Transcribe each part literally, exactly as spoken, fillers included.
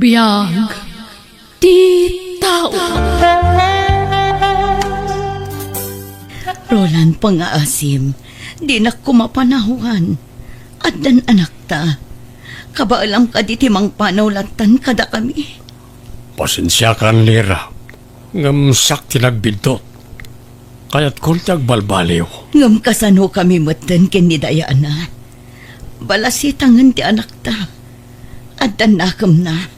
Biag ti tao. Roland, pangaasim, dinak koma panawan. Addan anakta. Kabaelam kadi ti mangpanaw lattan kadakami. Pasensiakan, Lira. Ngem siak ti nagbiddut. Kayatkon ti agbalbaliw. Ngem kasanokami metten ken ni Diana? Balasitangen ti anakta. Addan nakemna.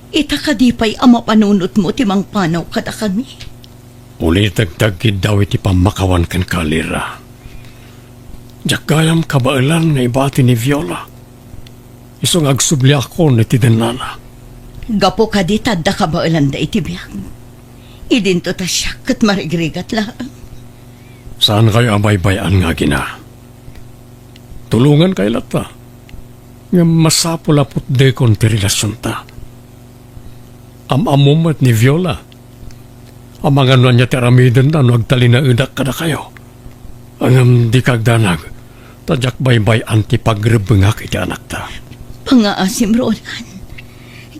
Ita kadi pay a mapanunotmo ti mangpanaw kadakami? Ulitek ti agkiddaw iti pammakawan kenka, Lira. Diak gayam kabaelan nga ibati ni Viola. Isu nga agsubliakon iti dennana. Gapu kadi ta adda kabaelanda iti biag. Idinto ta siak ket marigrigat laeng. Saankayo a baybay-an nga agina. Tulongankayo latta. Ngem masapul a putdekon ti relasionta. Am-ammom met ni Viola. Amangan no ania ti aramidenda no agtalinaedak kadakayo. Ngem dika agdanag, ta diak baybay-an ti pagrebbengak iti anakta. Pangaasim, Roland.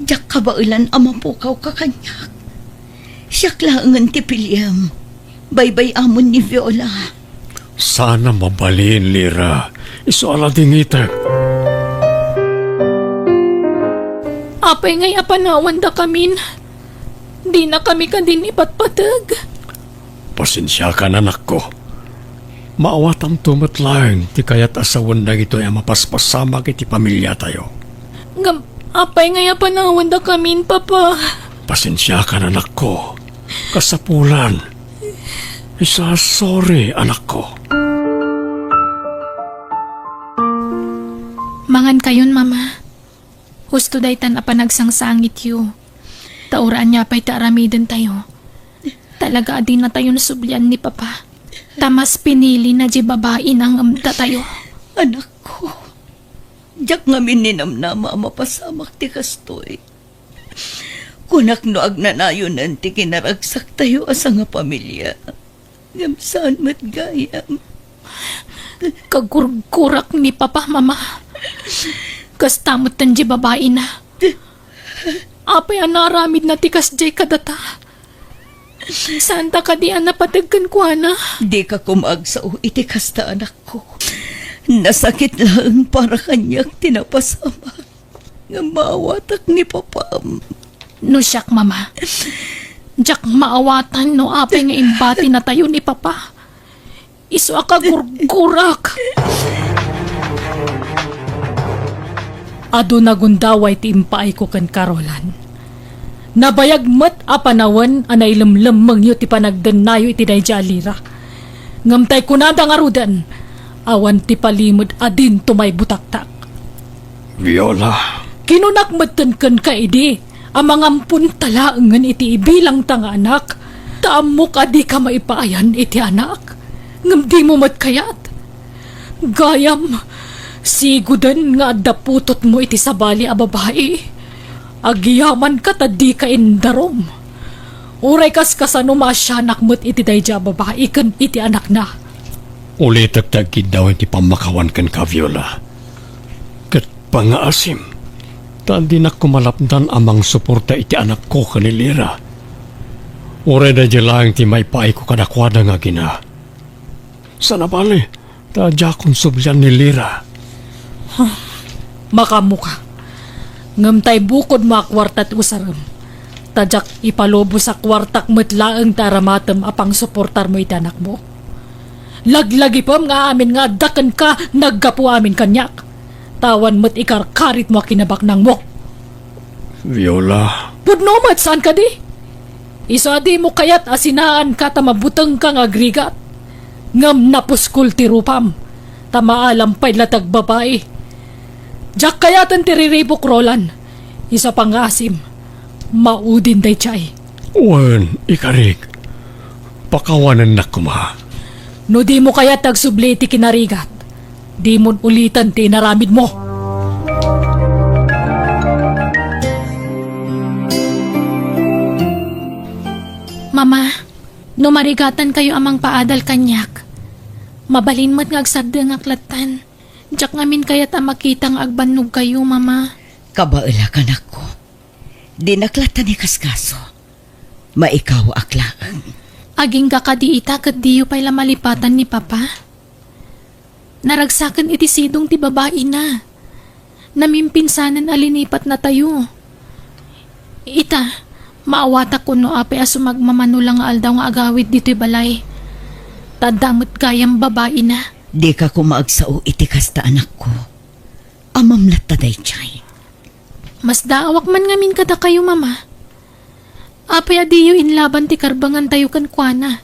Diak kabaelan a mapukawka kaniak. Siak laengen ti piliem. Baybay-amon ni Viola. Saan a mabalin, Lira. Isu a ladingitek. Apay ngay a panawandakamin? Dinakami kadin ipatpateg. Pasensiakan, anakko. Maawatanto met laeng ti kayat a sawen dagitoy a mapaspasamak iti pamiliatayo. Ngem apay ngay a panawandakamin, Papa? Pasensiakan, anakko. Kasapulan. Isa, sorry, anakko. Mangankayon, Mama. Husto daytan a panagsangsaangityo. Ta uray ania pay ti aramidentayo, talaga a dinatayon sublian ni Papa. Ta mas pinilina diay babaina ngem datayo. Anakko, diak ngamin ninamnama a mapasamak ti kastoy. Kunak no agnanayonen ti kinaragsaktayo a sangapamilia. Ngem saan met gayam. Kagurgurak ni Papa, Mama. Kasta metten diay babaina. Apay a naaramidna ti kasdiay kadata? Saanta kadi a napateg kenkuana? Dika koma agsao iti kasta, anakko. Nasakit laeng para kaniak ti napasamak. Nga maawatak ni Papam. No siak, Mama, diak maawatan no apay nga imbatinatayo ni Papa. Isu a kagurgurak. Adu nagundaway ti impaayko kenka, Roland. Nabayag met a panawen a nailemlemmengyo ti panagdennayo iti daydiay a Lira. Ngem tay kunada ngaruden, awan ti palimed a dinto maibutaktak. Viola. Kinunak metten kenka idi a mangamponta laengen iti ibilangta nga anak, ta ammok a dika maipaayan iti anak, ngem dimo met kayat. Gayam, siguden nga adda putotmo iti sabali a babai. Agyamanka ta dika indarum. Uray kaskasano maasianak met iti daydiay a babai ken iti anakna. Ulitek ti agkiddaw iti pammakawan kenka, Viola. Ket pangaasim, ta dinak koma lapdan a mangsuporta iti anakko ken ni Lira. Uray daydiay laeng ti maipaayko kadakuada nga agina. Saan a bale, ta diakon sublian ni Lira. Makaammoka. Ngem tay bukodmo a kuarta ti usarem. Ta diak ipalubos a kuartak met laeng ti aramatem a pangsuportarmo iti anakmo. Laglagipem nga amin nga adda kenka naggapu amin kaniak. Ta awan met ikarkaritmo a kinabaknangmo. Viola. Pudno met, saan kadi? Isu a dimo kayat a sinaanka ta mabutengka nga agrigat. Ngem napuskol ti rupam, ta maalam pay la ti agbabai. Diak kayaten ti riribuk, Roland. Isu a pangaasim, maudin daydiay. Wen, ikarik, pakawanennak koma. No dimo kayat agsubli iti kinarigat, dimon uliten ti inaramidmo. Mama, no marigatankayo a mangpaadal kaniak, mabalin met nga agsardengak lattan. Diak ngamin kayat a makita nga agbannogkayo, Mama. Kabaelak, anakko. Dinak latta ni kasgaso. Maikawaak laeng. Agingga kadi ita ket diyo pay la malipatan ni Papa? Naragsaken iti sidong ti babaina. Namimpinsanen a linipatnatayo. Ita, maawatak no apay a sumagmamano la nga aldaw nga agawid ditoy balay. Ta adda met gayam babaina. Dika koma agsao iti kasta, anakko. Amam latta daydiay. Masdaawak man ngamin kadakayo, Mama. Apay a diyo inlaban ti karbangantayo kenkuana?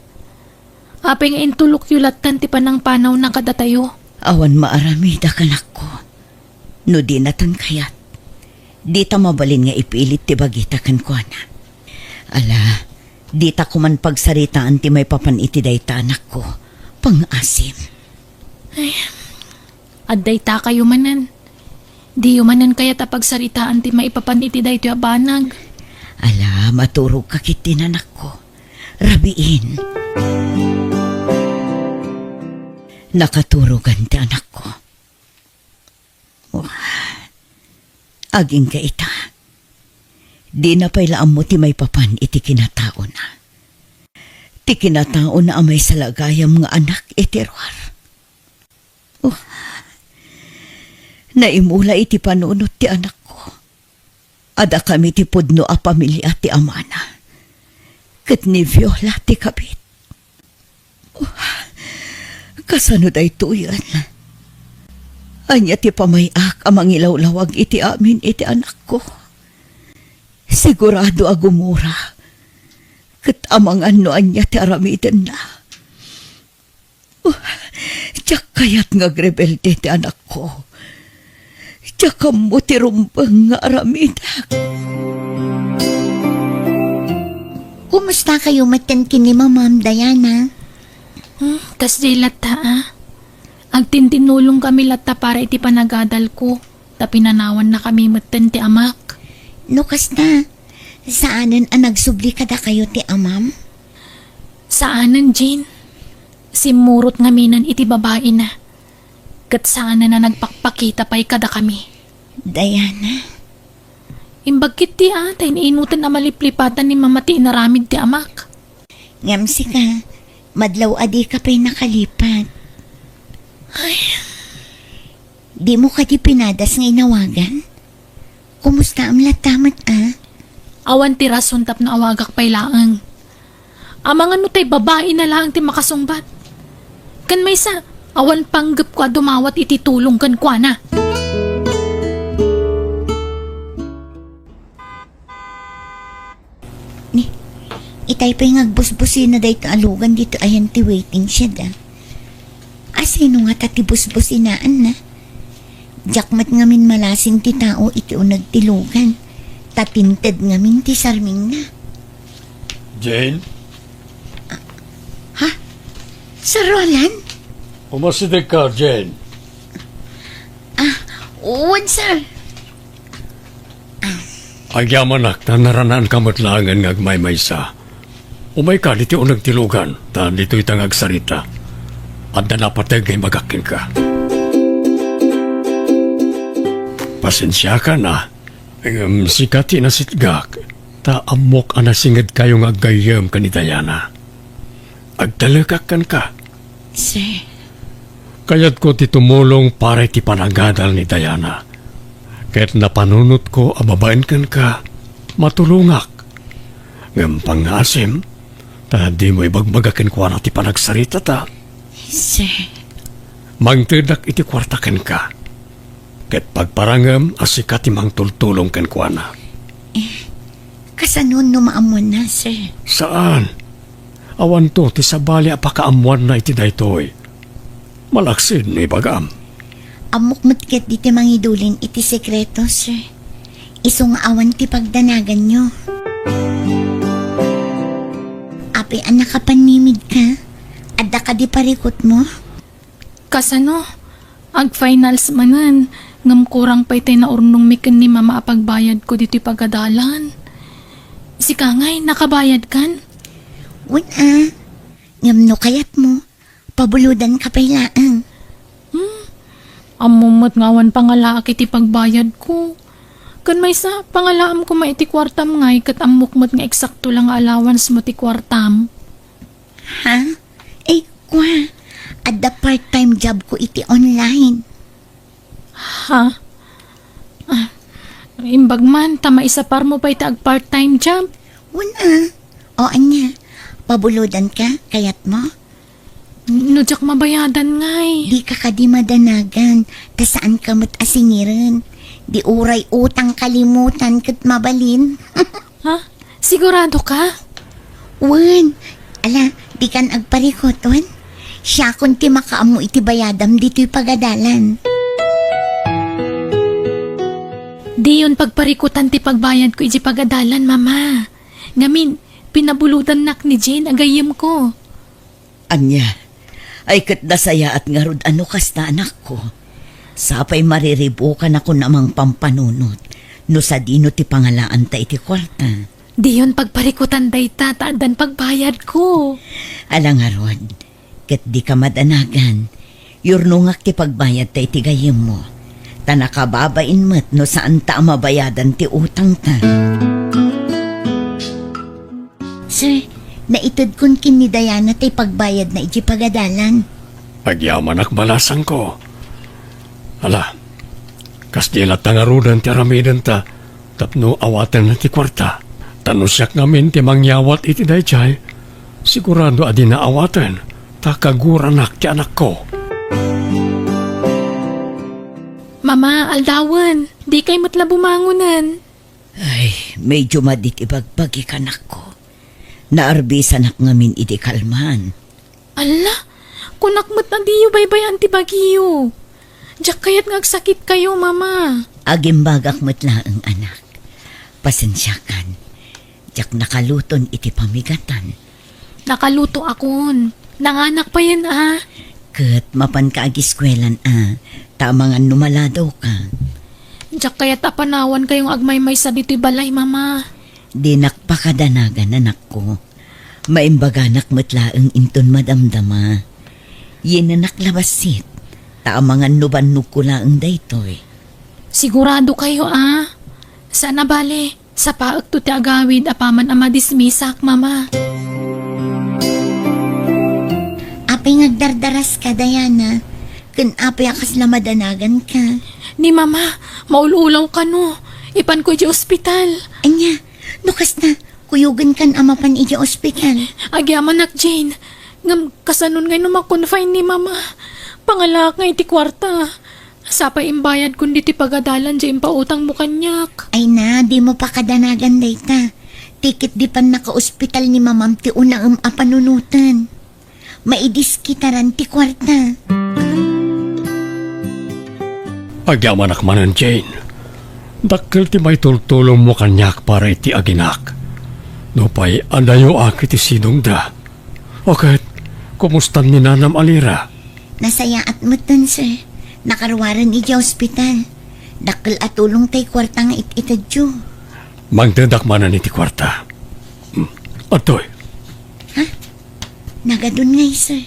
Apay nga intulokyo lattan ti panangpanawna kadatayo? Awan maaramidak, anakko. No dinatan kayat, dita mabalin nga ipilit ti bagita kenkuana. Ala, dita koman pagsaritaan ti maipapan iti dayta, anakko. Pangaasim. Ay, adda itakayo manen. Diyo manen kayat a pagsaritaan ti maipapan iti daytoy a banag. Ala, maturogka ketdin, anakko. Rabiin. Nakaturogan ti anakko. Wah, agingga ita. Dina pay la ammo ti maipapan iti kinataona. Ti kinataona a maysa la gayam nga anak iti ruar. Oh, naimula iti panunot ti anakko. Adakami ti pudno a pamilia ti amana. Ket ni Viola ti kabit. Oh, kasano daytoyen? Ania ti pamay-ak a mangilawlawag iti amin iti anakko? Sigurado a gumura. Ket amangan no ania ti aramidenna. Oh, diak kayat nga agrebelde ti anakko. Diak ammo ti rumbeng nga aramidek. Kumusta kayo metten ken ni Mamam, Diana? Hmm, kasdi latta, a. Agtintinulongkami latta para iti panagadalko. Ta pinanawannakami metten ti amak. No kasta, saanen a nagsubli kadakayo ti amam? Saanen, Jean. Simmurot ngaminen iti babaina. Ket saanen a nagpakpakita pay kadakami. Diana. Imbag ketdi a, ta in-inuten a maliplipatan ni Mama ti inaramid ti amak. Ngem sika, madlaw a dika pay nakalipat. Ay. Dimo kadi pinadas nga inawagan? Kumustaam latta met, a? Awan ti rason tapno awagak pay laeng. Amangan no tay babaina laeng ti makasungbat. Ken maysa, awan panggepko a dumawat iti tulong kenkuana. Ni, itay pay nga agbusbusina daytoy a lugan ditoy ayan ti waiting shed, a. Asino ngata ti busbusinaanna? Diak met ngamin malasin ti tao iti uneg ti lugan, ta tinted ngamin ti sarmingna. Jane? Ha? Sir Roland? Umasidegka, Jane. Ah, wen, sir. Agyamanak ta naranaanka met laengen nga agmaymaysa. Umayka ditoy uneg ti lugan, ta ditoyta nga agsarita. Adda napateg nga imbagak kenka. Pasensiakan, a. Ngem sika ti nasitgak, ta ammok a nasingedkayo nga aggayyem ken ni Diana. Agtalekak kenka. Sir. Kayatko ti tumulong para iti panagadal ni Diana. Ket napanunotko a babaen kenka, matulongak. Ngem pangngaasim, ta dimo ibagbaga kenkuana ti panagsaritata. Sir. Mangtedak iti kuarta kenka. Ket pagparangem a sika ti mangtultulong kenkuana. Eh, kasano no maammoanna, sir? Saan. Awanto ti sabali a pakaammoanna iti daytoy. Malaksid no ibagam. Ammok met ketdi ti mangidulin iti sekreto, sir. Isu nga awan ti pagdanaganyo. Apay a nakapannimidka? Adda kadi parikutmo? Kasano? Ag-finals manen, ngem kurang pay tay naurnongmi ken ni Mama a pagbayadko ditoy pagadalan. Sika ngay, nakabayadkan? Wen a, ngem no kayatmo, pabulodanka pay laeng. Hmm? Ammom met nga awan pangalaak iti pagbayadko. Ken maysa, pangalaam koma iti kuartam ngay ket ammok met nga eksakto la nga allowance mo ti kuartam. Ha? Ay, kua, adda part-time job ko iti online. Ha? Ah, imbag man, ta maisapar mo pay ti ag-part-time job? Wen a. O ania, pabulodan ka, kayat mo? No diak mabayadan ngay. Di ka kadi madanagan, ta saan ka met a singiren. Di uray utang kalimutan ket mabalin. Ha? Sigurado ka? Wen, ala, di kan agparikot, wen? Siakon ti makaammo iti bayadam ditoy pagadalan. Diyon pagparikutan ti pagbayadko iti pagadalan, Mama. Ngamin, pinabulodannak ni Jane a gayyemko. Ania? Ay, ket nasayaat ngarud a no kasta, anakko. Sapay mariribukanakon a mangpampanunot no sadino ti pangalaanta iti kuarta. Diyon pagparikutan dayta ta addan pagbayadko. Ala ngarud, ket dika madanagan. Yurnongak ti pagbayadta iti gayyemmo. Ta nakababain met no saanta a mabayadan ti utangta. Sir, naitedkon ken ni Diana ti pagbayadna iti pagadalan. Agyamanak, balasangko. Ala, kasdi latta ngaruden ti aramidenta tapno awaten ti kuarta. Ta no siak ngamin ti mangyawat iti daydiay, sigurado a dina awaten, ta kaguranak ti anakko. Mama, aldawen, dikay met la bumangonen. Ay, medyo madi ti bagbagik, anakko. Naarbisanak ngamin idi kalman. Alla, kunak met a diyo baybay-an ti bagiyo. Diak kayat nga agsakitkayo, Mama. Agimbagak met laeng, anak. Pasensiakan. Diak nakaluton iti pamigatan. Nakalutoakon. Nanganak payen a. Ket mapanka agiskuelan a, ta amangan no maladawka. Diak kayat a panawankayo nga agmaymaysa ditoy balay, Mama. Dinak pakadanagan, anakko. Maimbaganak met laeng inton madamdama. Yinanak la bassit, ta amangan no bannogko laeng daytoy. Siguradokayo a? Saan a bale, sapaekto ti agawid apaman a madismisak, Mama. Apay nga agdardaraska, Diana? Ken apay a kasla madanaganka? Ni Mama, maul-ulaw kano. Ipanko idiay ospital. Ania? No kasta, kuyogenkan a mapan idiay ospital. Agyamanak, Jane. Ngem kasanon ngay no ma-confine ni Mama? Pangalaak ngay ti kuarta. Sapay imbayadkon ditoy pagadalan diay impautangmo kaniak. Ay na, dimo pakadanagan dayta. Ti ket di pannakaospital ni Mamam ti unaem a panunoten. Maidiskitaran ti kuarta. Agyamanak manen, Jane. Dakkel ti maitultulongmo kaniak para iti aginak. Nupay adayoak iti sidongda. O ket, kumustan ni nanam a Lira? Nasayaat metten, sir. Nakaruaren idiay ospital. Dakkel a tulong tay kuarta nga it-itedyo. Mangtedak manen iti kuarta. Hmm. Adtoy. Ha? Nagadun ngay, sir.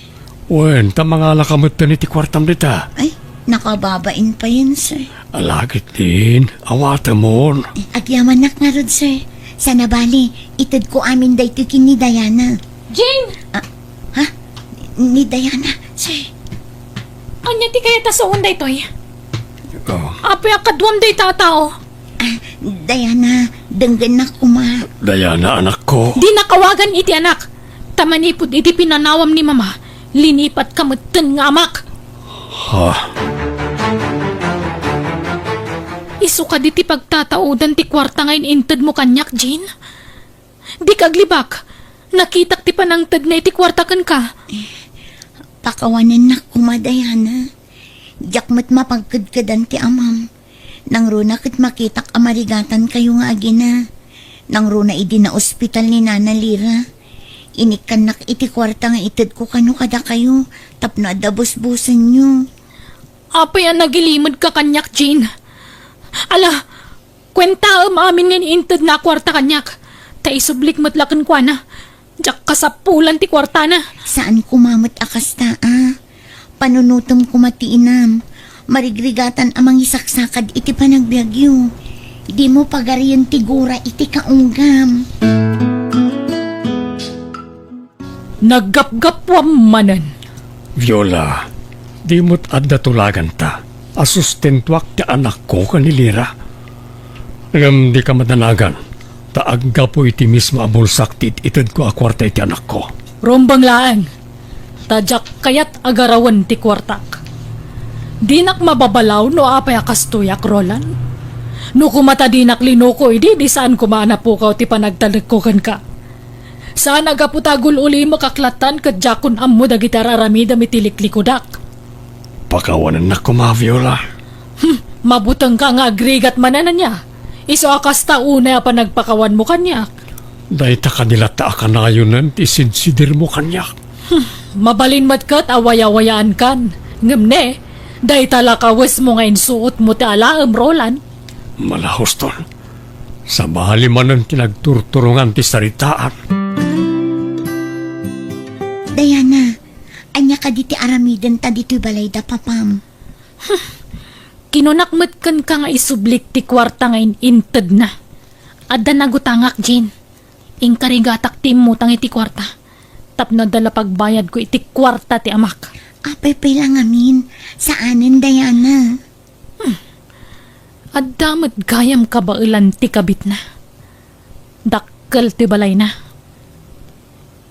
Wen, ta mangalaka metten iti kuartam dita. Ay, nakababain payen, sir. Alagitdin, awatemon. Agyamanak ngarud, sir. Saan a bale, itedko amin daytoy ken ni Diana. Jane! Ah, ha? Ni Diana, sir. Ania ti kayat a saoen daytoy? Oh. Apay a kaduam dayta a tao? Ah, Diana, denggennak koma. Diana, anakko. Dinak awagan iti anak. Ta manipud iti pinanawam ni Mama, linipatka metten nga amak. Ha? Isu kadi ti pagtataodan ti kuarta nga in-intedmo kaniak, Jane? Dika aglibak. Nakitak ti panangtedna iti kuarta kenka. Pakawanennak koma, Diana. Diak met mapagkedkedan ti amam. Nangruna ket makitak a marigatankayo nga agina. Nangruna idi naospital ni Nana Lira, inikkannak iti kuarta nga itedko kano kadakayo tapno adda busbusenyo. Apay a nagilimedka kaniak, Jane? Ala, kuentaem amin nga intedna a kuarta kaniak, ta isublik met la kenkuana. Diak kasapulan ti kuartana. Saan koma met a kasta, a. Panunotem koma ti inam. Marigrigatan a mangisaksakad iti panagbiagyo. Dimo pagarien ti gura iti kaunggam. Naggapgapuam manen. Viola, di met adda tulaganta a sustentuak ti anakko ken ni Lira. Ngem dika madanagan, ta aggapu iti mismo a bulsak ti it-itedko a kuarta iti anakko. Rumbeng laeng, ta diak kayat a garawen ti kuartak. Dinak mababalaw no apay a kastoyak, Roland. No koma ta dinak linuko idi, di saan koma a napukaw ti panagtalekko kenka. Saan a gapu ta agul-ulimek ak lattan ket diakon ammo dagiti ar-aramidem iti liklikudak. Pakawanennak koma, Viola. Hmm, mabutengka nga agrigat manen ania? Isu a kasta unay a panagpakawanmo kaniak. Dayta kadi latta a kanayonen ti sidsidirmo kaniak. Hmm, mabalin met ket a wayawayaankan. Ngem ne, dayta la kawesmo nga insuotmo ti alaem, Roland. Malahuston. Sabali manen ti nagturturongan ti saritaan. Diana, ania kadi ti aramidenta ditoy balay da papam? Kinunak met kenka nga isublik ti kuarta nga in-intedna. Adda nagutangak, Jean. Inkarigatak ti immutang iti kuarta. Tapno adda la pagbayadko iti kuarta ti amak. Apay pay la ngamin, saanen, Diana. Hmm. Adda met gayam kabaelan ti kabitna. Dakkel ti balayna.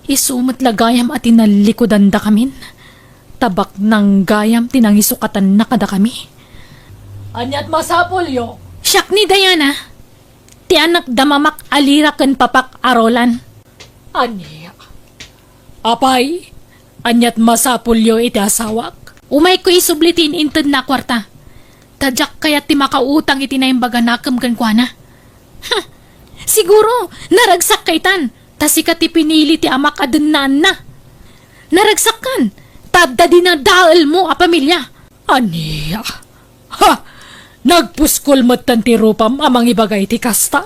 Isu met la gayam a tinallikudandakamin. Ta baknang gayam ti nangisukatanna kadakami. Aniat masapulyo? Siak ni Diana, ti anak da mamak a Lira ken papak a Roland. Ania? Apay, aniat masapulyo iti asawak? Umayko isubli ti in-intedna a kuarta. Ta diak kayat ti makautang iti naimbag a nakem kenkuana. Huh! Siguro, naragsak kaytan, ta sika ti pinili ti amak a dennaanna. Naragsakkan, ta adda dinadaelmo a pamilia. Ania? Ha! Nagpuskol metten ti rupam a mangibaga iti kasta?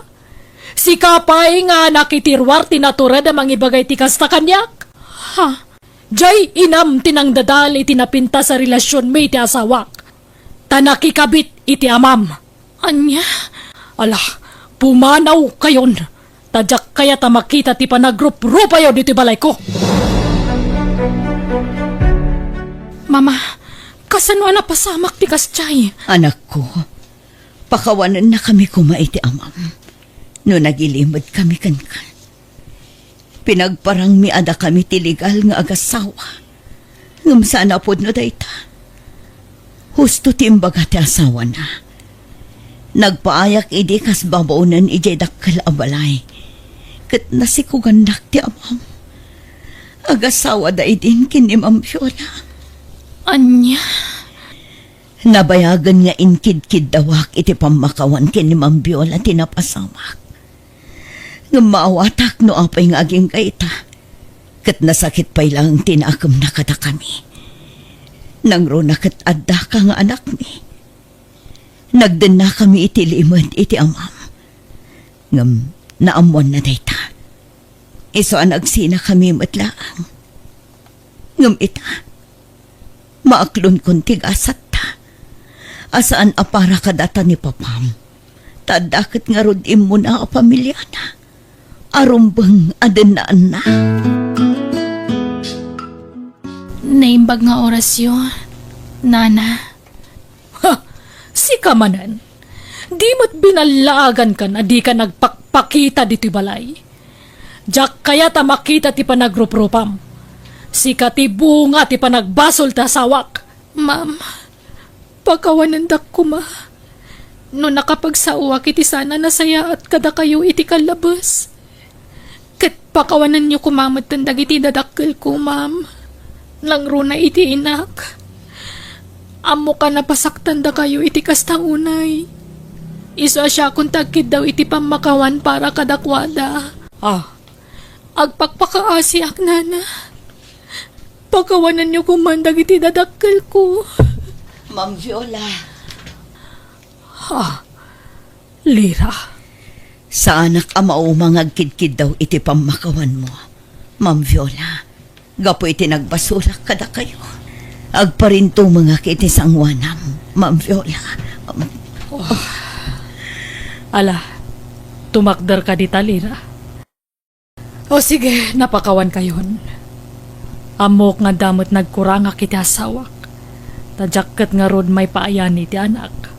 Sika pay nga anak iti ruar ti natured a mangibaga iti kasta kaniak? Ha! Diay inam ti nangdadael iti napintas a relasionmi iti asawak, ta nakikabit iti amam. Ania? Ala, pumanawkayon, ta diak kayat a makita ti panagruprupayo ditoy balayko. Mama, kasano a napasamak ti kasdiay? Anakko, pakawanennakami koma iti amam no nagilimedkami kenka. Pinagparangmi a dakami ti legal nga agasawa. Ngem saan a pudno dayta. Husto ti imbaga ti asawana. Nagpaayak idi kas babaonen idiay dakkel a balay. Ket nasikugannak ti amam. Agasawada idin ken ni Ma'am Viola. Ania? Nabayagen nga inkidkiddawak iti pammakawan ken ni Ma'am Viola ti napasamak. Ngem maawatak no apay nga agingga ita, ket nasakit pay laeng ti naakemna kadakami. Nangruna ket addaka nga anakmi. Nagdennakami iti limed iti amam. Ngem naammoanna dayta. Isu a nagsinakami met laeng. Ngem ita, maaklonko ti gasatta a saan a para kadata ni papam. Ta adda ket ngarud immuna a pamiliana a rumbeng a dennaanna. Naimbag nga orasyo, Nana. Ha! Sika manen. Di met binallaagankan a dika nagpakpakita ditoy balay. Diak kayat a makita ti panagruprupam. Sika ti bunga ti panagbasol ti asawak. Ma'am, pakawanendak koma no nakapagsaoak iti saan a nasayaat kadakayo iti kallabes. Ket pakawanenyo koma metten dagiti dadakkelko, ma'am. Nangruna iti inak. Ammok a napasaktandakayo iti kasta unay. Isu a siakon ti agkiddaw iti pammakawan para kadakuada. Ah, agpakpakaasiak, nana. Pakawanenyo koma dagiti dadakkelko. Ma'am Viola. Ha? Lira. Saanak a mauma nga agkidkiddaw iti pammakawanmo, Ma'am Viola, gapu iti nagbasolak kadakayo. Agparintumengak iti sangoanam, Ma'am Viola. Oh. Ala, tumakder ka dita, Lira. O sige, napakawankayon. Ammok nga adda met nagkurangak iti asawak. Ta diak ket ngarud maipaayani ti anak.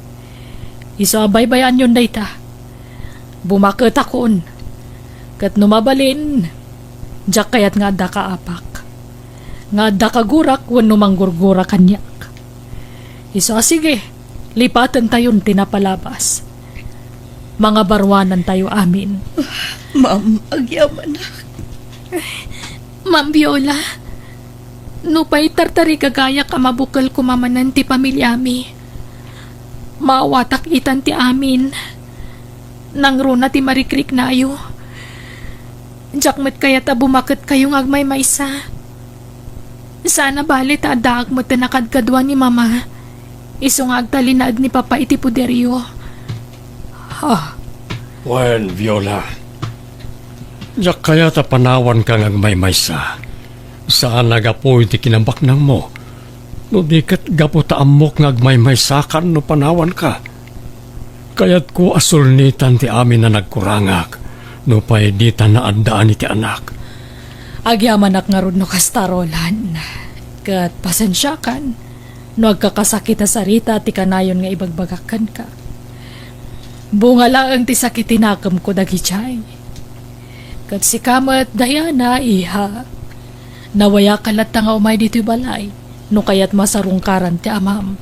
Isu a baybay-anyon dayta. Bumaketakon. Ket no mabalin, diak kayat nga adda kaapak. Nga adda kagurak wenno manggurgura kaniak. Isu a sige, lipatentayon ti napalabas. Mangabaruanantayo amin. Ma'am, agyamanak. Ma'am Viola, nupay tartarigagayak a mabukel koma manen ti pamiliami, maawatak itan ti amin. Nangruna ti marikriknayo. Diak met kayat a bumaketkayo nga agmaymaysa. Saan a bale ta addaak met ti nakadkadua ni Mama, isu nga agtalinaed ni Papa iti poderyo. Ha? Wen, Viola, diak kayat a panawanka nga agmaymaysa. Saan a gapu iti kinabaknangmo, no di ket gapu ta ammok nga agmaymaysakan no panawanka. Kayatko a sulnitan ti amin a nagkurangak, nupay dita naaddaan iti anak. Agyamanak ngarud no kasta, Roland. Ket pasensiakan no agkakasakit a sarita ti kanayon nga ibagbagak kenka. Bunga laeng ti sakit ti nakemko dagidiay. Ket sika met, Diana, iha. Nawayak latta nga umay ditoy balay, no kayatmo a sarungkaran ti amam.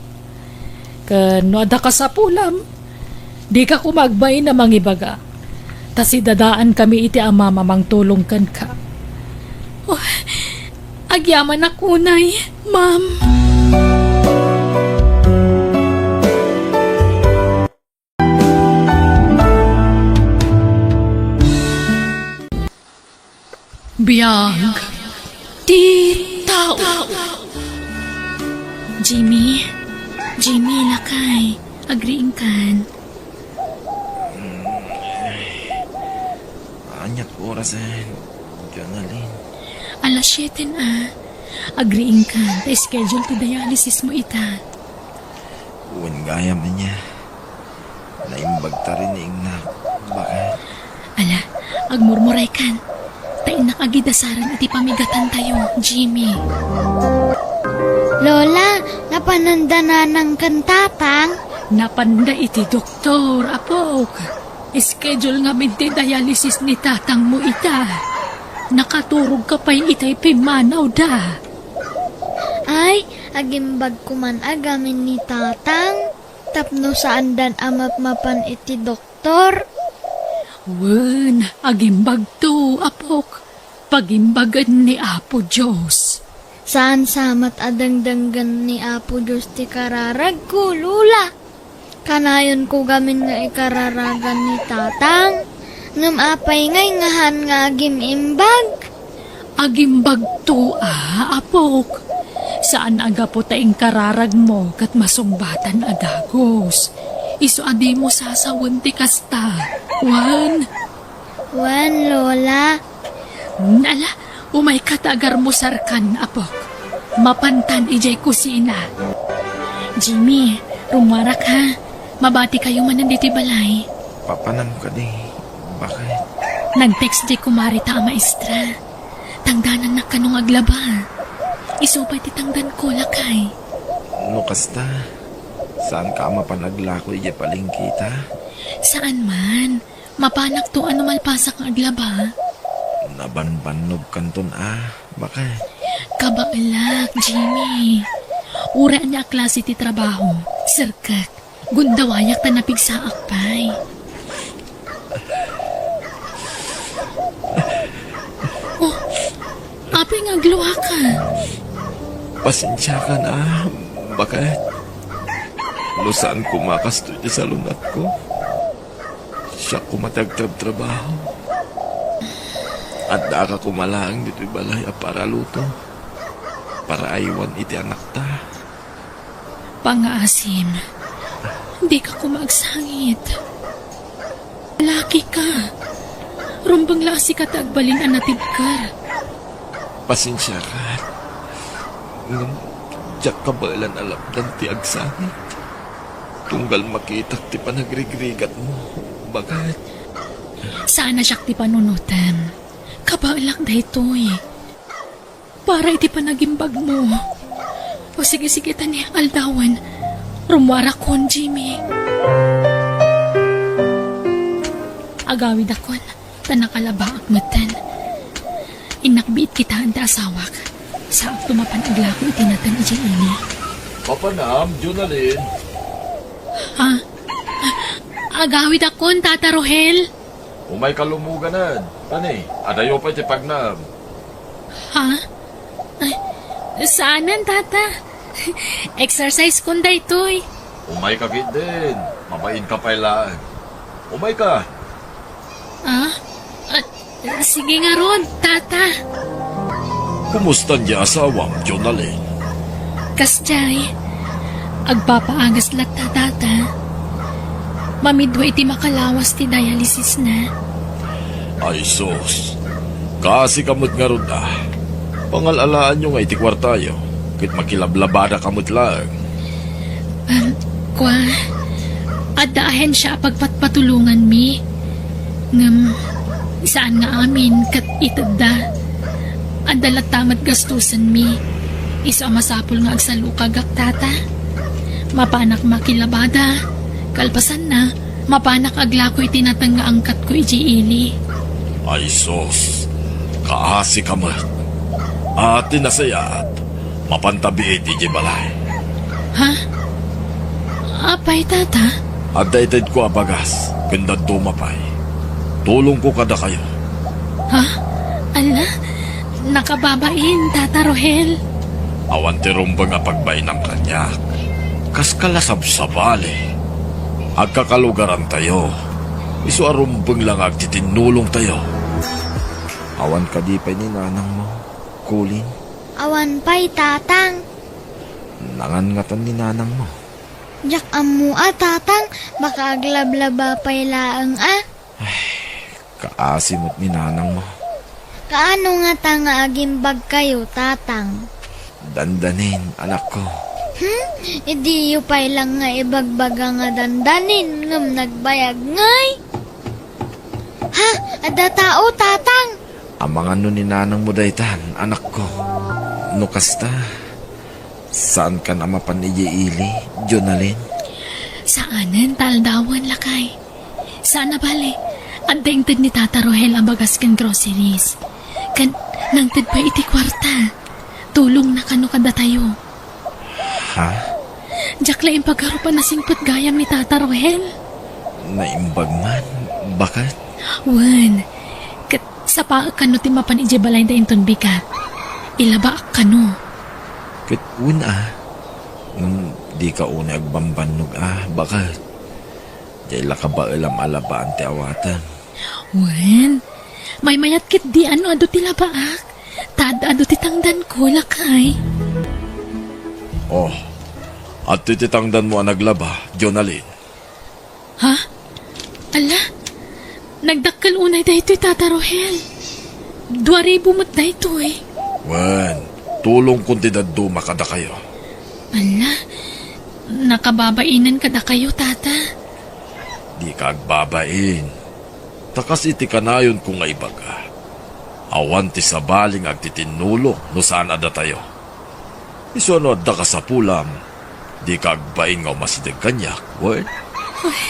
Ken no adda kasapulam, dika koma agbain a mangibaga, ta sidadaankami iti amam a mangtulong kenka. Oh, agyamanak unay, ma'am. Biag ti tao. Jimmy, Jimmy, lakay, agriingkan. Aniat orasen, Jonalyn? Alas siete na. Agriingkan, ta schedule ti dialysis mo ita. Wen gayam ania. Naimbag ta rin ni ingnak. Bakit? Ala, agmurmuraykan. Ta innak agidasaran iti pamigatantayo, Jimmy. Lola, napananda nanang ken tatang? Napanda iti doktor, apok. Schedule ngamin ti dialysis ni tatangmo ita. Nakaturog ka pay itay pimmanawda. Ay, agimbag koman a gamin ni tatang. Tapno saandan a mapmapan iti doktor? Wen, agimbagto, apok. Pagimbagen ni Apo Dios. Saan sa met a dengdenggen ni Apo Dios ti kararagko, Lola. Kanayonko gamin nga ikararagan ni Tatang. Ngem apay ngay ngahan nga agim-imbag? Agimbagto a, apok. Saan a gapu ta inkararagmo ket masungbatan a dagus. Isu a dimo sasawen ti kasta. Wen? Wen, Lola. Ala, umayka ta agarmusarkan, apok. Mapantan idiay kusina. Jimmy, rummuarak ha. Mabatikayo manen ditoy balay. Papanam kadi? Bakit? Nag-text diay kumare ta a maestra. Tangdanannak kano nga aglaba. Isu pay ti tangdanko, lakay. No kasta, saanka a mapan aglako idiay palengke ta? Saan man. Mapanakto a no malpasak nga aglaba. Nabanbannogkanton a, bakit? Kabaelak, Jimmy. Uray ania a klase ti trabaho, serkek. Gundawayak ta napigsaak pay. Oh, apay nga agluaka? Pasensiakan a, bakit? No saan koma kastoy ti salungatko, siak koma ti agtrabtrabaho. Addaka koma laeng ditoy balay a para luto, para aywan iti anakta. Pangngaasim, dika koma agsangit. Laki ka. Rumbeng la a sika ti agbalin a natibker. Pasensiakan. Ngem diak kabaelan a lapdan ti agsangit. Tunggal makitak ti panagrigrigatmo. Baket. Saan a siak ti panunotem. Kabaelak daytoy. Para iti panagimbagmo. O sige, sige, ta ni aldawen. Rummuarakon, Jimmy. Agawidakon, ta nakalabaak metten. Innak biit kitaen ti asawak. Saakto mapan aglako iti nateng idiay ili. Mapanam, Jonalyn. Ha? Agawidakon, Tata Rohel. Umayka lumuganan. Tani, adayo pay ti pagnaem. Ha? Ay, saanen, Tata? Exercise kon daytoy. Umayka ketdin. Mabainka pay laeng. Umayka. Ah? Ah, sige ngarud, Tata. Kumusta ti asawam, Jonalyn? Kasdiay, agpapaagas latta, Tata. Mamidua iti makalawas ti dialysisna. Ay sus, kaasika met ngarud a. Pangal-alaanyo nga iti kuartayo, ket makilablabadaka met laeng. Um, kua, adda ahensia a pagpatpatulonganmi. Ngem, saan nga amin ket itedda. Adda latta met gastusenmi. Isu a masapul nga agsalukagak, Tata. Mapanak makilabada. Kalpasanna, mapanak aglako iti nateng nga angkatko idiay ili. Ay sus, kaasika met. A, ti nasayaat, mapanta biit idiay balay. Ha? Apay, Tata? Adda itedko a bagas, ken dadduma pay. Tulongko kadakayo. Ha? Ala, nakababain, Tata Rohel. Awan ti rumbeng a pagbainam kaniak. Kaska la sabsabali. Agkakalugarantayo. Isu a rumbeng la nga agtitinnulongtayo. Awan kadi pay ni nanangmo, Colin? Awan pay, Tatang. Nangangatan ni nanangmo? Diak ammo a, Tatang, baka aglablaba pay laeng a. Ay, kaasi met ni nanangmo. Kaano ngata nga agimbagkayo, Tatang? Dandanin, anakko. Hmm? Idiyo pay lang nga ibagbaga nga dandanin, ngem nagbayag ngay? Ha? Adda tao, Tatang? Amangan no ni nanangmo daytan, anakko. No kasta, saankan a mapan idiay ili, Jonalyn? Saanen, ta aldawen, lakay. Saan a bale, adda inted ni Tata Rohel a bagas ken groceries. Ken nangted pay iti kuarta. Tulongna kano kadatayo. Ha? Diak la impagarup a nasingpet gayam ni Tata Rohel. Naimbag man, baket? Wen, ket sapaek kano ti mapan idiay balayda inton bigat. Ilabaak kano. Ket wen a, ngem dika unay agbambannog a, baket. Diay la kabaelam a labaan ti awatem. Wen, maymayat ketdi a no adu ti labaak, ta ad-adu ti tangdanko, lakay. Oh, adtoy ti tangdanmo a naglaba, Jonalyn. Ha? Ala, nagdakkel unay daytoy, Tata Rohel. Dua ribu met daytoy. Wen, tulongkon ti dadduma kadakayo. Ala, nakababainen kadakayo, Tata. Dika agbabain. Ta kas iti kanayonko nga ibaga, awan ti sabali nga agtitinnulong no saan a datayo. Isu a no adda kasapulam, dika agbain nga umasideg kaniak, wen? Uy,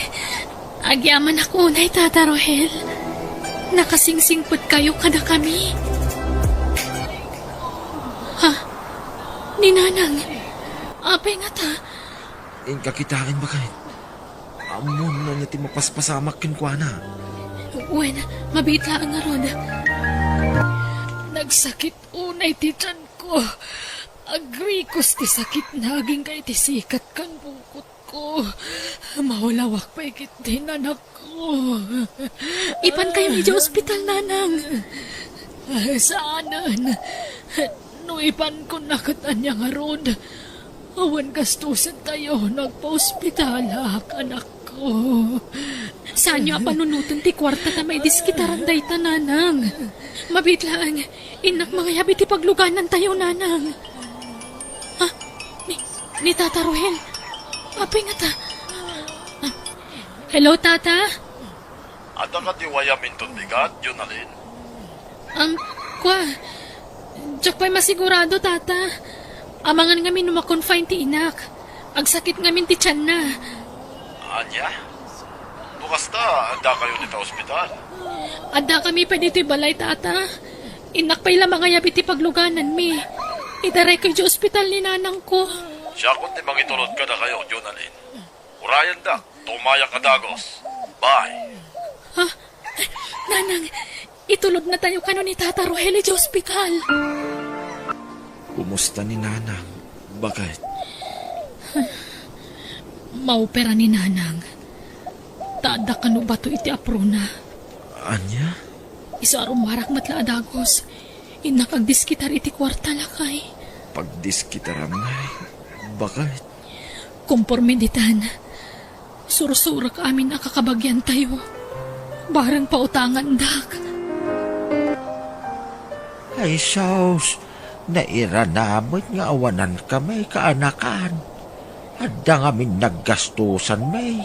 agyamanak unay, Tata Rohel. Nakasingsingpetkayo kadakami. Ha? Ni Nanang? Apay ngata? Inka kitaen, baket. Ammon ania ti mapaspasamak kenkuana. Wen, mabiit laeng ngarud. Nagsakit unay ti tianko. Agrikos ti sakitna agingga iti sikat ken bukotko. Mawalawak pay ketdin, anakko. Ipankayon idiay ospital, Nanang. Saanen. No ipankon a ket ania ngarud. Awan gastusentayo no agpaospitalak, anakko. Saanyo a panunoten ti kuarta ta maidiskitaran dayta, Nanang. Mabiit laeng, innak mangayab iti pagluganantayo, Nanang. Ha? Ni, ni Tata Rohel? Apay ngata? Ah, hello, Tata? Adda kadi wayam inton bigat, Jonalyn? Um, kua, diak pay masigurado, Tata. Amangan ngamin no ma-confine ti inak. Agsakit ngamin ti tianna. Ania? No kasta, adda kayo dita ospital? Adda kami pay ditoy balay, Tata. Innak pay la mangayab iti paglugananmi. Idaray kayo di ospital ni nanangko. Siakon ti mangitulod kada kayo, Jonalyn. Urayendak, tumayak a dagos. Bye. Ha? Nanang, itulod na tayo kano ni Tata Rohel iti ospital. Kumusta ni Nanang? Bakit? Maopera ni Nanang. Ta adda kano bato iti aprona. Ania? Isu a rummuarak met la a dagos. Innak agdiskitar iti kuarta, lakay. Pagdiskitaram, nay? Bakit? Komporme ditan, sursurek amin a kakabagiantayo. Bareng pautangandak. Ay, sus, nairana met nga awanan kami kaanakan. Adda ngamin naggastusan, may.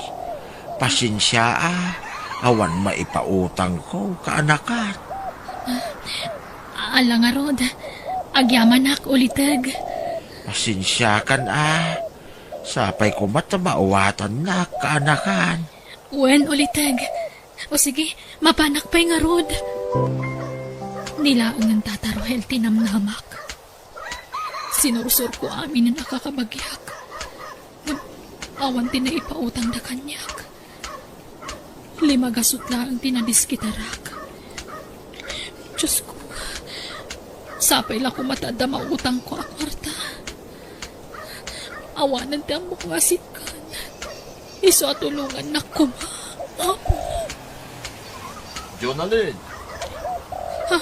Pasensia, a, awan maipautangko kaanakan. Ala ngarud, agyamanak, uliteg. Pasensiakan, a. Sapay koma ta maawatannak kaanakan. Wen, uliteg. O sige, mapanak pay ngarud. Ni laengen, Tata Rohel, ti namnamak. Sinursurko aminen a kakabagiak. Ngem awan ti naipautangda kaniak. Lima gasut laeng ti nadiskitarak. Diosko, sapay la koma ta adda mautangko a kuarta. Awanen ti ammok nga asitgan. Isu a tulongannak koma, Apo. Jonalyn! Ha?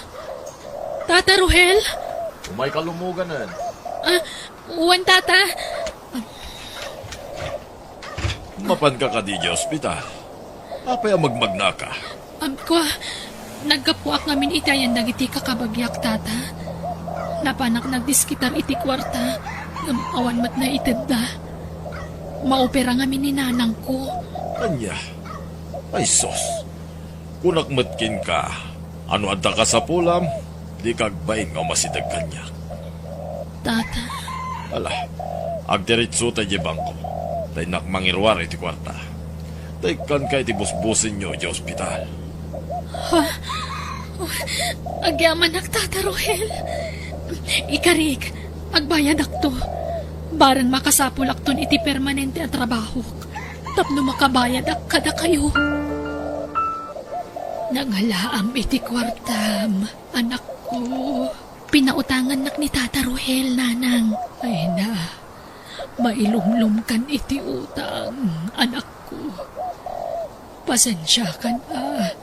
Tata Rohel? Umayka lumuganen. Ah, wen, Tata. Mapanka kadi idiay ospital? Apay a magmagnaka? Am, kua, naggapuak ngamin iti ayan dagiti kakabagiak, Tata. Napanak nagdiskitar iti kuarta, ngem awan met naitedda. Maopera ngamin ni nanangko. Ania? Ay sus! Kunak met kenka, a no adda kasapulam, dika agbain nga umasideg kaniak. Tata. Ala, agdiritsota idiay bangko. Ta innak mangiruar iti kuarta. Ta ikkanka iti busbusenyo idiay ospital. Ha? Agyamanak, Tata Rohel. Ikarik, agbayadakto. Bareng makasapulakton iti permanente a trabahok. Tapno makabayadak kadakayo. Nangalaam iti kuartam, anakko. Pinautangannak ni Tata Rohel, nanang. Ay na, mailumlomkan iti utang, anakko. Pasensiakan a.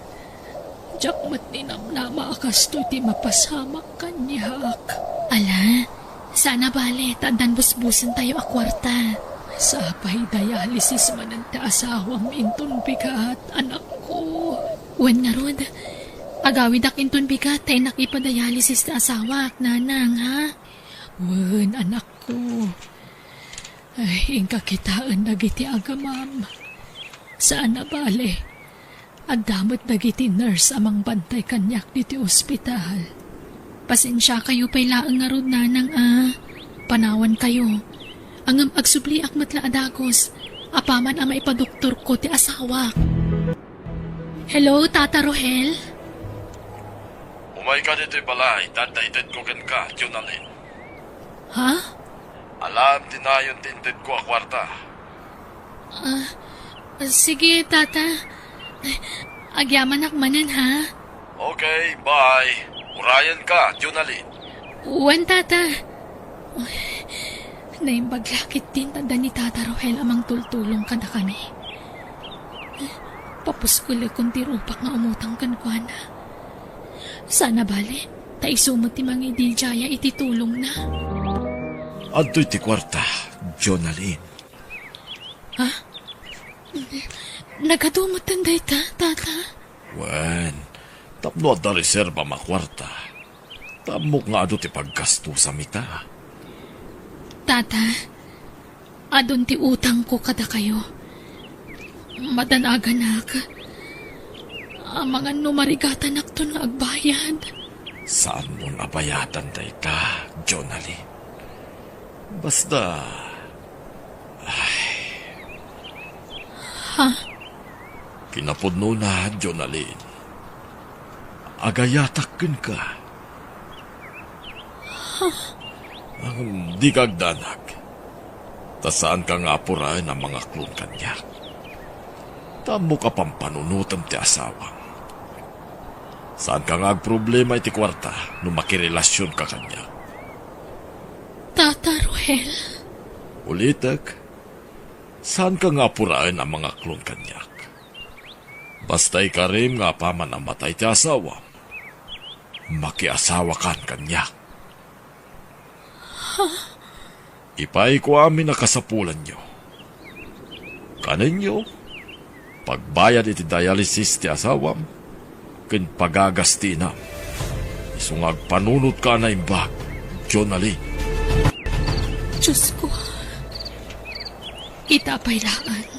Diak met ninamnama a kastoy ti mapasamak kaniak. Ala, saan a bale, ta addan busbusentayo a kuarta. Sapay dialysis manen ti asawam inton bigat, anakko. Wen ngarud, agawidak inton bigat ta innak ipadialysis ti asawak, nanang, ha? Wen, anakko. Ay, inka kitaen dagiti agamam. Saan a bale, adda met dagiti nurse a mangbantay kaniak ditoy ospital. Pasensiakayo pay laeng ngarud, nanang, a. Panawankayo. Ngem agsubliak met la a dagus, apaman a maipadoktorko ti asawak. Hello, Tata Rohel? Umayka ditoy balay, ta adda itedko kenka, Jonalyn. Ha? Alaem ti nayon ti intedko a kuarta. Ah, sige, Tata. Agyamanak manen, ha? Okay, bye. Urayenka, Jonalyn. Wen, Tata. Naimbag la ketdin ta adda ni Tata Rohel a mangtultulong kadakami. Papuskelekon ti rupak nga umutang kenkuana. Saan a bale, ta isu met ti mangidil diay iti tulongna. Adtoy ti kuarta, Jonalyn. Ha? Nagadu metten dayta, Tata? Wen, tapno adda reserba a kuarta. Ta ammok nga adu ti paggastusam ita. Tata, adun ti utangko kadakayo. Madanaganak. Amangan no marigatanakton nga agbayad. Saanmon a bayadan dayta, Jonalyn. Basta, ay. Ha? Kinapudnona, Jonalyn, agayatak kenka. Ngem dika agdanag, ta saanka nga apuraen a mangaklon kaniak. Ta ammok a pampanunotem ti asawam. Saanka nga agproblema iti kuarta no makirelasionka kaniak. Tata Rohel. Ulitek, saanka nga apuraen a mangaklon kaniak. Basta ikarim nga apaman a matay ti asawam, makiasawakan kaniak. Ipayko amin a kasapulanyo. Kanenyo, pagbayad iti dialysis ti asawam, ken pagagas ti inam. Isu nga agpanunotka a naimbag, Jonalyn. Diosko, ita pay laeng.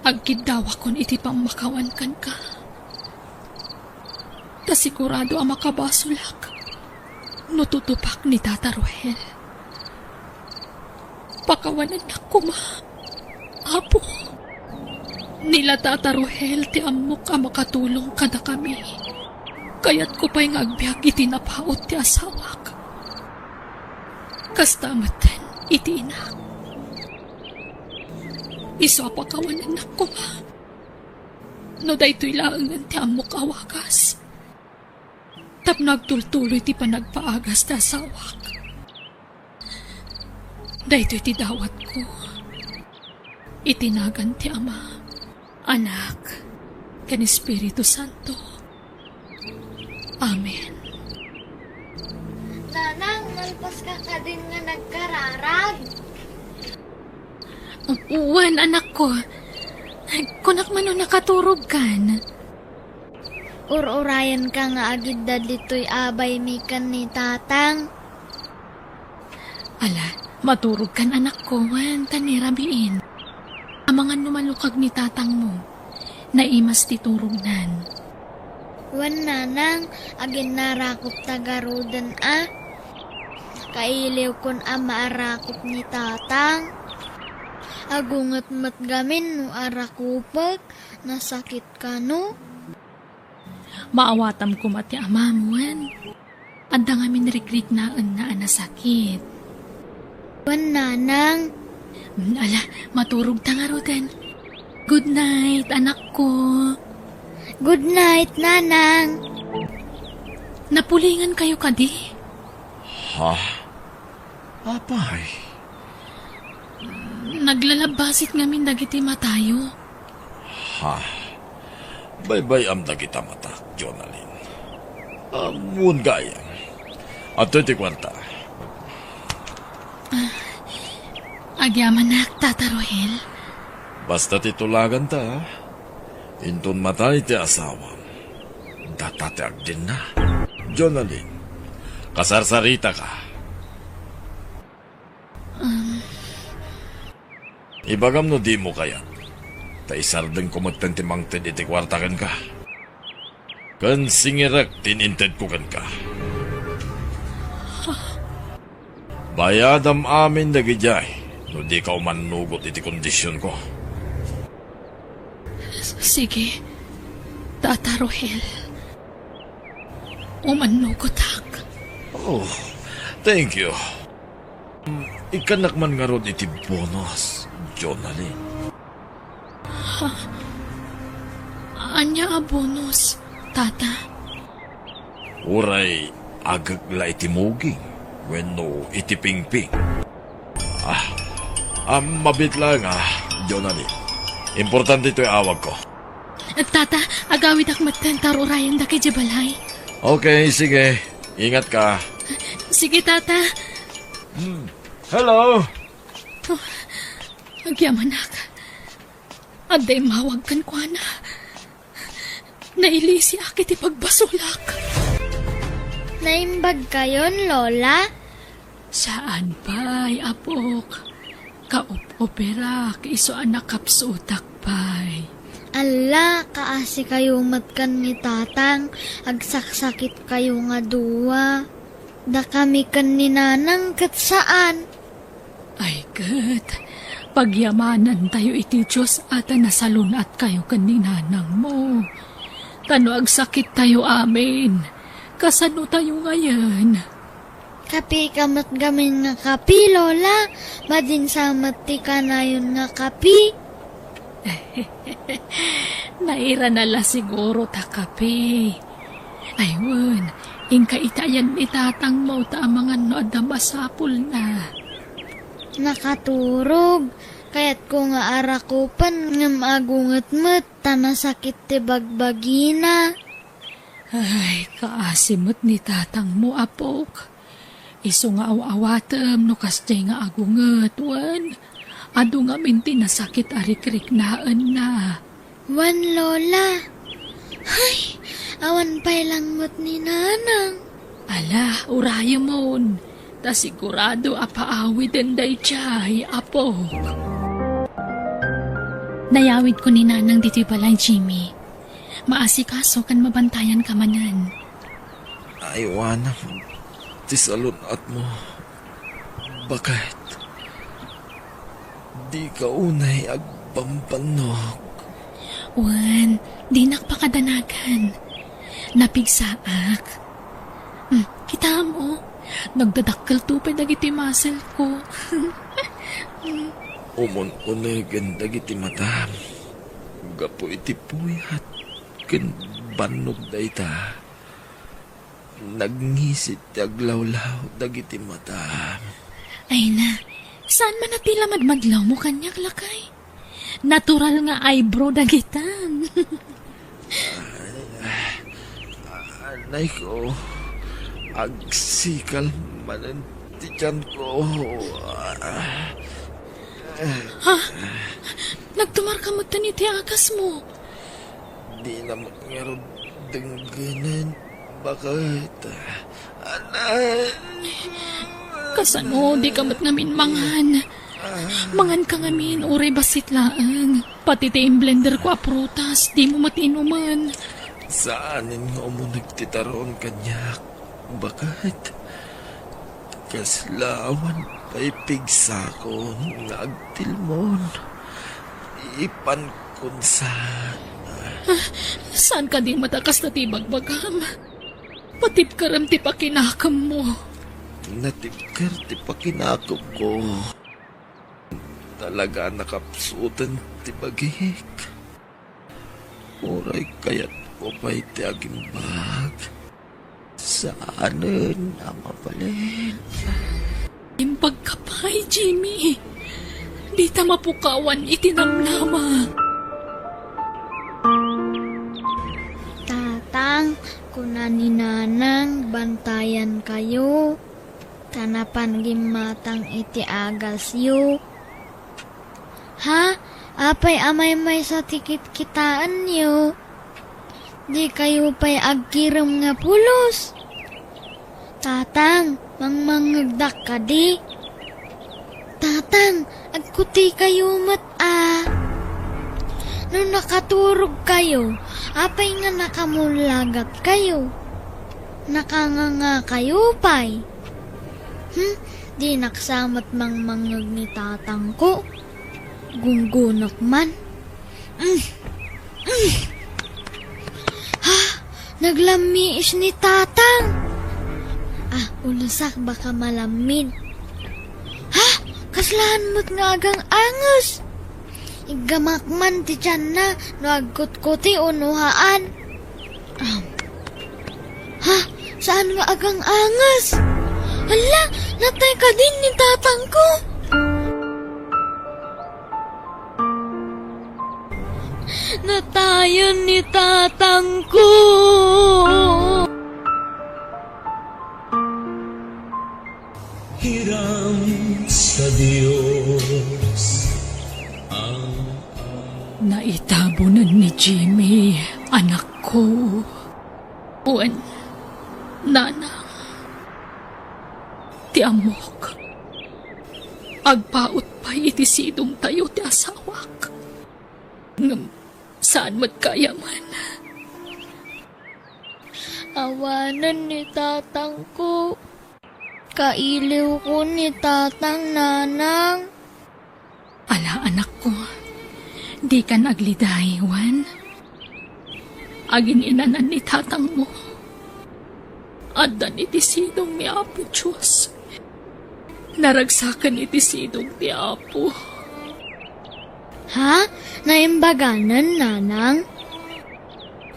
Agkiddawakon iti pammakawan kenka. Ta sigurado a makabasolak no tutupak ni Tata Rohel. Pakawanennak koma, Apo. Ni la Tata Rohel ti ammok a makatulong kadakami. Kayatko pay nga agbiag iti napaut ti asawak. Kasta metten iti inak. Isu a pakawanennak koma. No daytoy laengen ti ammok a wagas tapno agtultuloy ti panagpaagas ti asawak. Daytoy ti dawatko iti nagan ti Ama, Anak, ken Espiritu Santo. Amen. Nanang, nalpaska kadin nga nagkararag? Wen, anakko. Kunak man no nakaturogkan. Ur-urayenka nga agidda ditoy a baymi ken ni Tatang. Ala, maturogkan, anakko, wen, ta ni rabiin. Amangan no malukag ni tatangmo. Naimas ti turognan. Wen, Nanang, aginnarakopta garuden a. Kailiwkon a maarakop ni Tatang. Agunget met gamin no arakopek, nasakit kano? Maawatam koma ti amam, wen. Adda ngamin rigrignaenna a nasakit. Wen, Nanang. Mm, ala, maturogta ngaruden. Good night, anakko. Good night, Nanang. Napulingan kayo kadi? Ha? Apay? Naglalabbasit ngamin dagiti matayo. Ha? Baybay-am dagita matak, Jonalyn. Ammon gayam. Adtoy ti kuarta. Agyamanak, Tata Rohel. Basta ti tulaganta, inton matay ti asawam, data ti agdinna. Jonalyn, kasarsaritaka. Um. Ibagam no dimo kayat, ta isardengko metten ti mangted iti kuarta kenka. Ken singirek ti inintedko kenka. Bayadam amin dagidiay no dika umannugot iti kondisionko. Sige, Tata Rohel. Umannugotak. Oh, thank you. Ikkannak man ngarud iti bonus, Jonalyn. Ha? Ania a bonus, Tata? Uray agek la iti muging wenno iti pingping. Ah, ah, mabiit laeng, ah, Jonalyn. Importante toy awagko. Tata, agawidak metten ta ur-urayendak idiay balay. Okay, sige. Ingat ka. Sige, Tata. Hmm. Hello. Oh, agyamanak. Adda immawag kenkuana. Nailisiak iti pagbasolak. Naimbag kayon, Lola? Saan pay, apok. Kaup-uperak isu a nakapsutak pay. Alla, kaasikayo met ken ni Tatang, agsaksakittayo nga dua. Dakami ken ni Nanang ket saan. Ay ket, pagyamanantayo iti Dios a ta nasalun-atkayo ken ni nanangmo. Ta no agsakittayo amin, kasanotayo ngayen? Kapi ka met gamin nga kapi, Lola. Madinsa met ti kanayon nga kapi. Nairana la siguro ta kapi. Ay wen, inka itayan ni tatangmo ta amangan no adda masapulna. Nakaturog. Kayatko nga arakupen ngem agunget met ta nasakit ti bagbagina. Ay, kaasi met ni tatangmo, apok. Isu nga aw-awatem no kasdiay nga agunget, wen, adu ngamin ti nasakit a rikriknaenna. Wen, Lola. Hay, awan pay langmet ni Nanang. Ala, urayemon. Ta sigurado a paawiden daydiay, apok. Nayawidko ni Nanang ditoy balay, Jimmy. Maasikaso ken mabantayan ka manen. Aywanam ti salun-atmo. Baket? Dika unay agbambannog. Wen, dinak pakadanagan. Napigsaak. Hmm, kitaem, o. Nagdadakkelto pay dagiti muscle ko. Umun-unegen dagiti matam. Gapu iti puyat ken bannog dayta. Nagngisit ti aglawlaw dagiti matam. Ay na, saan man a ti la madmadlawmo kaniak, lakay? Natural nga eyebrow dagitan. Anay ko, agsikal manen ti tiyanko. Ha? Nagtumar ka met iti agasmo? Dina met ngarud denggenen, baket? Anay. Kasano dika met ngamin mangan? Mangan ka ngamin, uray bassit laeng. Pati ti inblenderko a prutas, dimo met inumen. Saanen nga umuneg ti taron kaniak, baket? Kasla awan pay pigsakon nga agtilmon. Ipankon sa. Ah, saan kadi met a kasta ti ibagbagam? Patibkerem ti pakinakemmo. Natibker ti pakinakemko. Talaga a nakapsuten ti bagik. Uray kayatko pay ti agimbag, saanen a mabalin. Imbagka pay, Jimmy. Dita mapukawan iti namnama. Tatang, kuna ni Nanang, bantayankayo. Ta napan gimmatang iti agasyo. Ha? Apay a maymaysa ti kitkitaenyo? Dikayo pay agkirem nga pulos? Tatang, mangmangngegdak kadi? Tatang, agkutikayo met a. No nakaturogkayo, apay nga nakamullagatkayo? Nakangangakayo pay? Hmm, dinak sa met mangmangngeg ni tatangko. Gunggonak man. Mm. Mm. Ha? Naglammiis ni tatang. Ah, ulusak baka malammid. Ha? Kaslaan met nga agang-anges. Iggamak man ti tianna no agkutkuti o nuhaan. Ah. Ha? Saan nga agang-anges? Hala, natay kadin ni tatangko? Natayan ni tatangko. Hiram sa Dios ang Naitabonen ni Jimmy, anakko. Wen, nanang, ti ammok, agpaut pay iti sidongtayo ti asawak. Ngem Saan met kayam. Awanen ni tatangko. Kailiwko ni tatang, nanang. Ala, anakko, dikan agliday, wen? Agin-inanan ni tatangmo. Addan iti sidong ni Apo Dios. Naragsaken iti sidong ti Apo. Ha? Naimbaganen, nanang?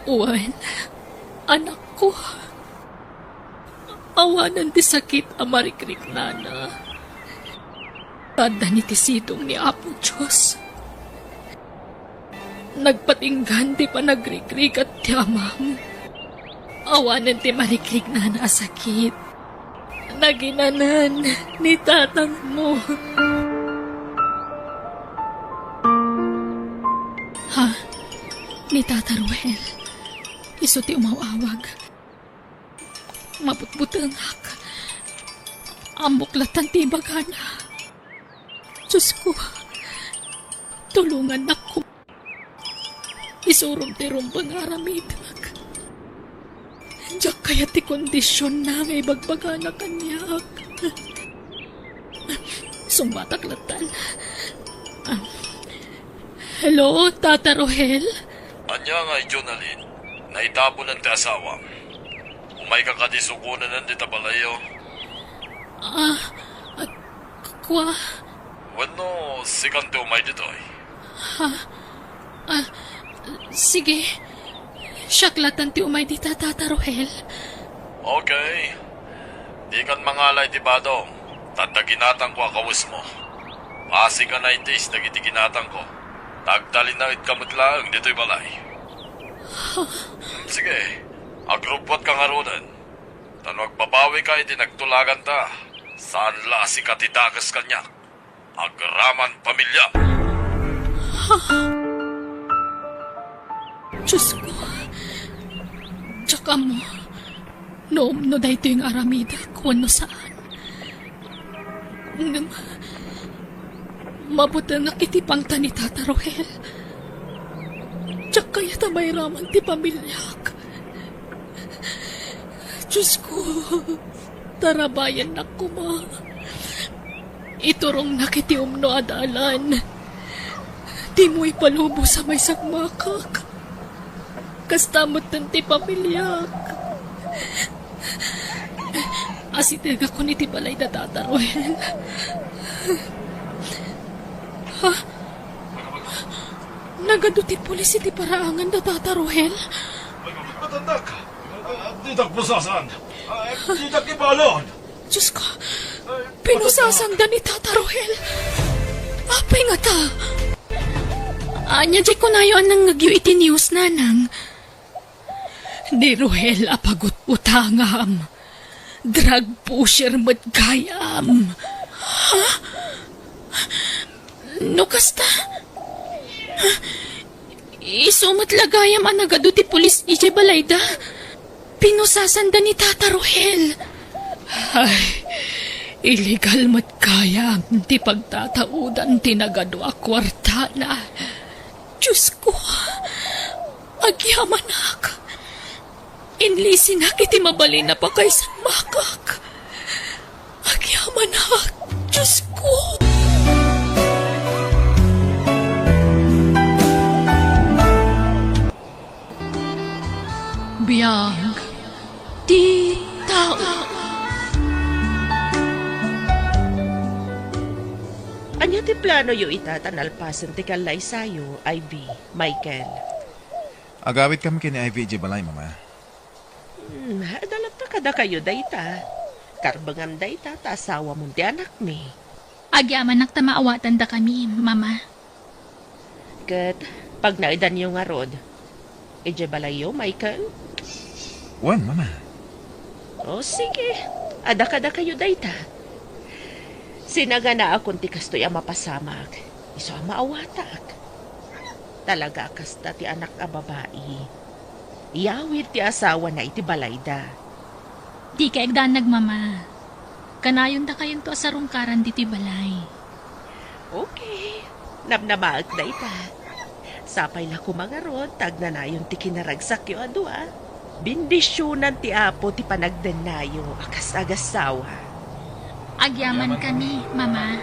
Wen, anakko. Awanen ti sakit a marikriknana. Addan iti sidong ni Apo Dios. Nagpatinggan ti panagrikrigat ti amam. Awanen ti marikriknana a sakit. Naginanan ni tatangmo. Ha? Ni Tata Ruel. Isu ti umaw-awag. Mabutbutengak. Ammok latta ti ibagana. Diosko, tulongannak koma. Isurom ti rumbeng nga aramidek. Diak kayat ti kondisionna nga ibagbagana kaniak. Sungbatak lattan. Ah. Hello, Tata Rohel? Ania ngay, Jonalyn? Naitaponen ti asawam? Umayka kadi sukonen dita balayyo? Ah, ah, kua? Wenno, sikan ti umay ditoy? Ha? Ah, sige. Siak latta ti umay dita, Tata Rohel. Okay. Dikan mangala iti badom, ta adda ginatangko a kawesmo. Basi nga naitis dagiti ginatangko. Ta agtalinaedka met laeng ditoy balay. Sige, agrubbuatka ngaruden. Ta no agbabawika iti nagtulaganta, saan la a sika ti dakes kaniak. Agraman pamilya. Diosko, diak ammo no, no daytoy nga aramidek wenno saan. Ngem, mabutengak iti pangta ni Tata Rohel. Diak kayat a mairaman ti pamiliak. Diosko, tarabayannak koma. Iturongnak iti umno a dalan. Dimo ipalubos a maisagmakak. Kasta metten ti pamiliak. Asitegakon iti balay da Tata Rohel. Ha? Nagadu ti pulis iti paraangan da Tata Rohel? Matandak! Ditak pusasan! Ditak ibalon! Diosko, pinusasanda ni Tata Rohel. Apay ngata? Ania diay kunayo a nangngegyo iti news, nanang? Ni Rohel a pagutbutangam. Drug pusher met gayam. Ha? No kasta? Isu met la gayam a nagadu ti pulis idiay balayda. Pinusasanda ni Tata Rohel. Ay, illegal met gayam ti pagtataudan ti nagadu a kuartana. Diosko, agyamanak. Inlisinak iti mabalin a pakaisagmakak. Agyamanak, Diosko! Biag ti tao. Ania ti planoyo ita ta nalpasen ti kallaysayo, Ivy, Michael? Agawidkami ken ni Ivy idiay balay, Mama. Hmm, adda latta kadakayo dayta. Karbengam dayta ta asawamon ti anakmi. Agyamanak ta maawatandakami, Mama. Ket pagnaedanyo ngarud. Idiay balayyo, Michael? Wen, Mama. O, sige. Adda kadakayo dayta. Sinaganaakon ti kastoy a mapasamak. Isu a maawatak. Talaga a kasta ti anak a babai. Iyawid ti asawana iti balayda. Dika agdanag, Mama. Kanayondakayonto a sarungkaran ditoy balay. Okay. Namnamaek dayta. Sapay la koma ngarud ta agnanayon ti kinaragsakyo a dua. Bendisionan ti Apo ti panagdennayo a kas agassawa. Agyamankami, Mama.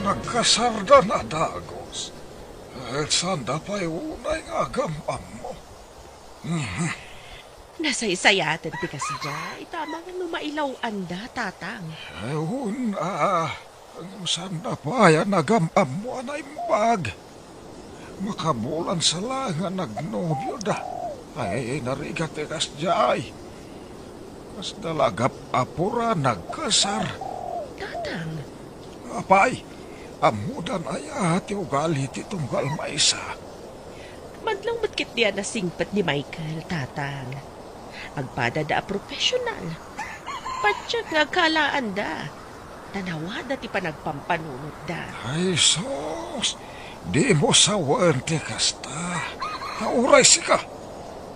Nagkasarda a dagus. Et sanda pay unay nga agam-ammo. Mhm. Nasaysayaten ti kasdiay, ita man no mailaw-anda, Tatang. Wen a, ngem sanda pay a nagam-ammo a naimbag. Makabulan sa laeng a nagnobioda. Ay, narigat ti kasdiay. Kasda la agap-apura nagkasar. Tatang. Apay, ammodan aya ti ugali ti tunggal maysa? Madlaw met ketdi a nasingpet ni Michael, Tatang. Agpadada a professional. Patiek nga agkaalaanda. Tanawada ti panagpampanunotda. Ay, sus! Dimo sawen ti kasta. Nauray sika.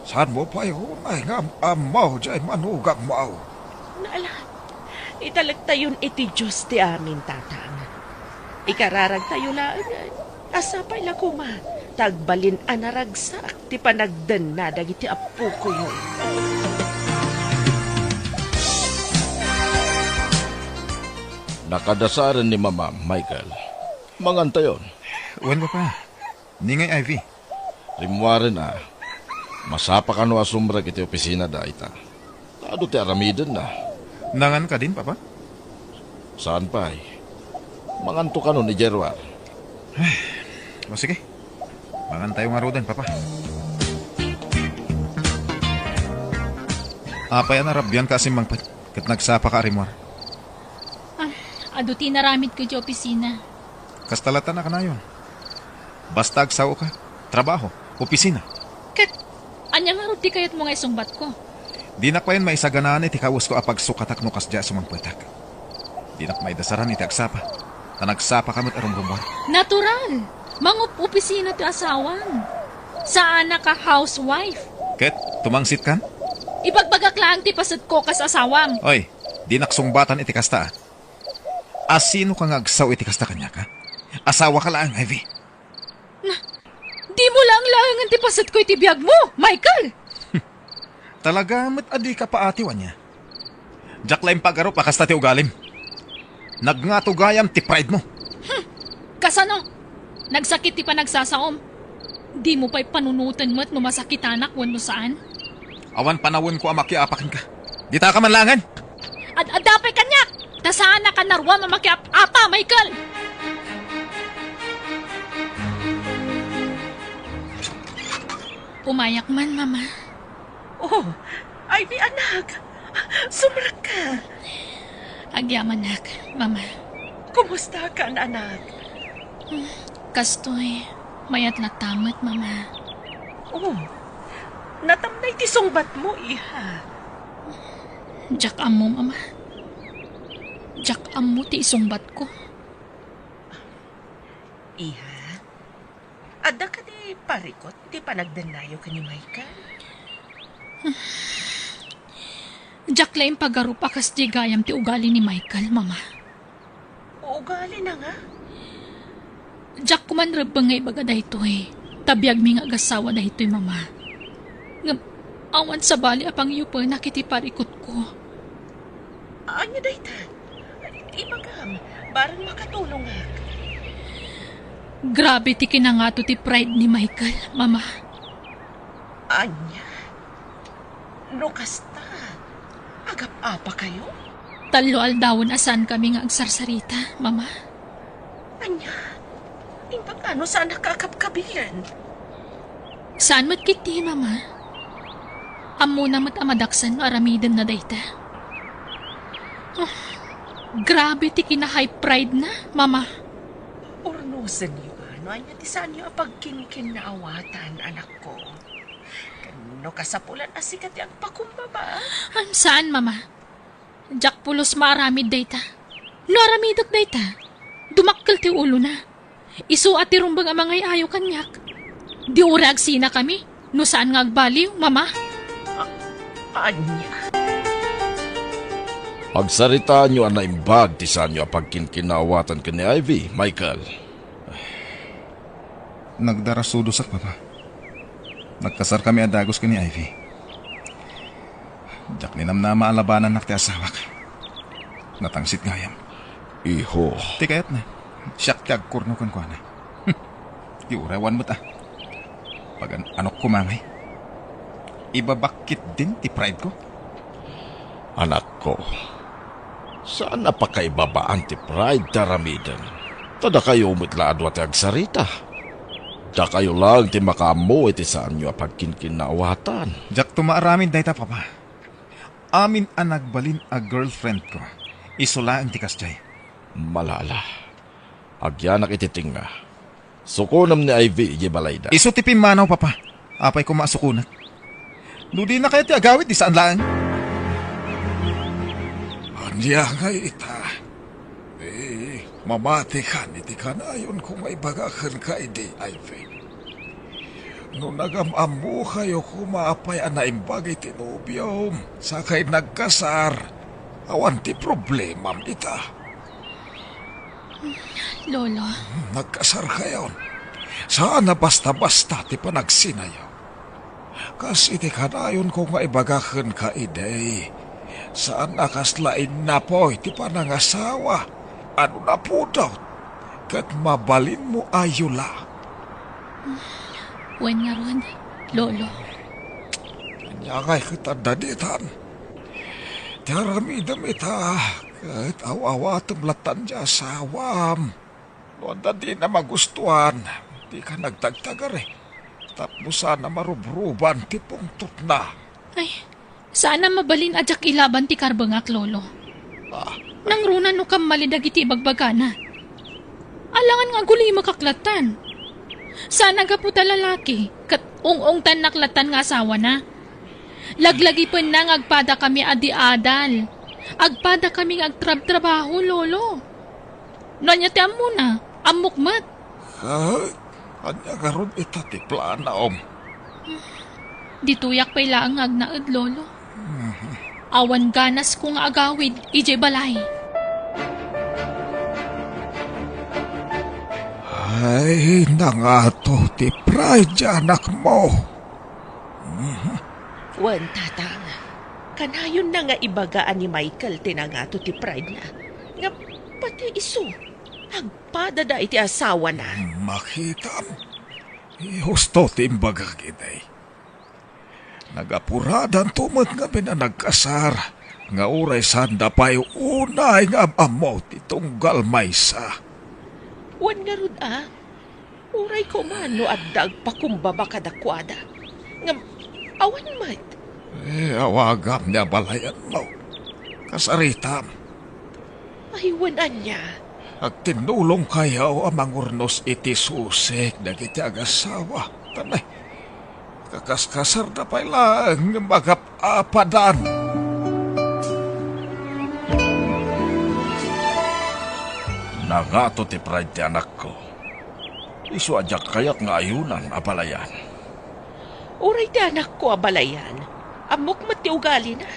Saanmo pay unay nga am-ammo diay manugangmo? Ala, italektayon iti Dios ti amin, Tatang. Ikararagtayo laengen. A sapay la koma, ta agbalin a naragsak ti panagdenna dagiti appokoyo. Nakadasaren ni Mama, Michael. Mangantayon. Wen, Papa. Ni ngay, Ivy? Rimmuaren a, masapa kano a sumrek iti opisina dayta. Ta adu ti aramidenna. Nangan kadin, Papa? Saan pay. Manganto kano ni Gerwar. O sige. Mangantayo ngaruden, Papa. Apay a narabianka a simmangpet ket nagsapaka a rimmuar? Ah, adu ti inaramidko iti opisina. Kasta latta a kanayon. Basta agsaoka, trabaho, opisina. Ket ania ngarud ti kayatmo nga isungbatko? Dinak payen maisaganaan iti kawesko a pagsukatak no kasdiay a sumangpetak. Dinak maidasaran iti agsapa, ta nagsapaka met a rumrummuar. Natural! Mangup-opisina ti asawam. Saanak a housewife. Ket tumangsitkan? Ibagbagak laeng ti pasetko kas asawam. Oy, dinak sungbatan iti kasta, a. A sinoka nga agsao iti kasta kaniak, a? Asawaka laeng, Ivy. Na, dimo laeng laengen ti pasetko iti biagmo, Michael! Talaga met a dika paatiw, ania? Diak la impagarup a kasta ti ugalim. Nagngatugayam ti pride mo. Hmm, kasano? Nagsakit ti panagsasaom. Dimo pay panunoten met no masakitanak wenno saan? Awan panawenko a makiapa kenka. Ditaka man laengen! Ad-adda pay kaniak! Ta saanak a naruam a makiap-apa, Michael! Umayak man, Mama. Oh, Ivy, anak. Sumrekka. Agyamanak, Mama. Kumustakan, anak? Hmm, kastoy, mayat latta met, Mama. Oh, natamnay ti sungbatmo, iha. Diak ammo, Mama. Diak ammo ti isungbatko. Iha, adda kadi parikut iti panagdennayo ken ni Michael? Diak la impagarup a kasdiay gayam ti ugali ni Michael, Mama. Ugalina nga? Diak koma rebbeng nga ibaga daytoy, ta biagmi nga agassawa daytoy, Mama. Ngem awan sabali a pangyupenak iti parikutko. Ania dayta? Ibagam, bareng makatulongak. Grabe ti kinangato ti pride ni Michael, Mama. Ania? No kasta, agap-apakayo? Tallo aldawen a saankami nga agsarsarita, Mama. Ania? Imbag no saanak a kapkabilen? Saan met ketdi, Mama. Ammona met a madaksan no aramidenna dayta. Oh, grabe ti kina-high pride na, Mama. Urnosenyo a no ania ti saanyo a pagkinkinnaawatan, anakko. Ken no kasapulan a sika ti agpakumbaba. Am, saan, Mama. Diak pulos maaramid dayta. No aramidek dayta, dumakkel ti ulona. Isu a ti rumbeng a mangay-ayo kaniak. Di uray agsinakami, no saan nga agbaliw, Mama. A-, ania? Agsaritaanyo a naimbag ti saanyo a pagkinkinnaawatan ken ni Ivy, Michael. Nagdarasudosak, Papa. Nagkasarkami a dagus ken ni Ivy. Diak ninamnama a labanannak ti asawak. Natangsit gayam. Iho. Ti kayatna, siak ti agkurno kenkuana. Ti uray awan met a. Pagan-anok koma ngay. Ibabak ketdin ti pride ko. Anakko, saan a pakaibabaan ti pride ti aramiden. Ta dakayo met la a dua ti agsarita. Dakayo laeng ti makaammo iti saanyo a pagkinkinnaawatan. Diakto maaramid dayta, Papa. Amin a nagbalin a girlfriend ko, isu laeng ti kasdiay. Malala. Agyanak iti tengnga. Sukonem ni Ivy idiay balayda. Isu ti pimmanaw, Papa. Apay koma a sukonek? No dina kayat ti agawid, di saan laeng. Ania ngay ita? Eh, mamatikan iti kanayonko nga ibaga kenka idi, Ivy. No nagam-ammokayo koma apay a naimbag iti nobiom, sakay nagkasar, awan ti problemam ita. Lolo. Hmm, nagkasarkayon. Saan a basta-basta ti panagsinayo. Kas iti kanayonko nga ibaga kenka idi, saan a kasla innapoy ti panangasawa a no napudot ket mabalinmo a yula. Wen ngarud, Lolo. Ania ngay ket adda ditan? Ti aramidem ita, ket aw-awatem lattan ti asawam. No adda dina magustuan, dika nagtagtagari. Tapno saan a marubruban ti pungtotna. Ay, saan a mabalin a diak ilaban ti karbengak, Lolo. Ah. Nangruna no kammali dagiti ibagbagana. Alangan nga agulimekak lattan. Saan a gapu ta lalaki, ket ung-ungtannak lattan nga asawana. Laglagipenna nga agpadakami a di adal. Agpadakami nga agtrabtrabaho, Lolo. No ania ti ammona, ammok met. Ket ania ngarud ita ti planom? Ditoyak pay laeng nga agnaed, Lolo. Mhm. Awan ganasko nga agawid idiay balay. Ay, nangato ti pride ti anakmo. Mhm. Wen, Tatang, kanayonna nga ibaga a ni Michael ti nangato ti pride na. Nga pati isu, agpadada iti asawana. Makitam, husto ti imbagak idi. Nagapuradanto met ngamin a nagkasar, nga uray saanda pay unay nga am-ammo ti tunggal maysa. Wen ngarud a, uray koma no adda agpakumbaba kadakuada. Ngem, awan met. Eh, awagam ni abalayanmo. Kasaritam. Ay, wen ania? Agtinnulongkayo a mangurnos iti susik dagiti agasawa. Tanay, kakaskasarda pay laeng nga magap-apadan. Nangato ti pride ti anakko. Isu a diak kayat nga ayunan, abalayan. Uray ti anakko, abalayan, ammok met ti ugalina.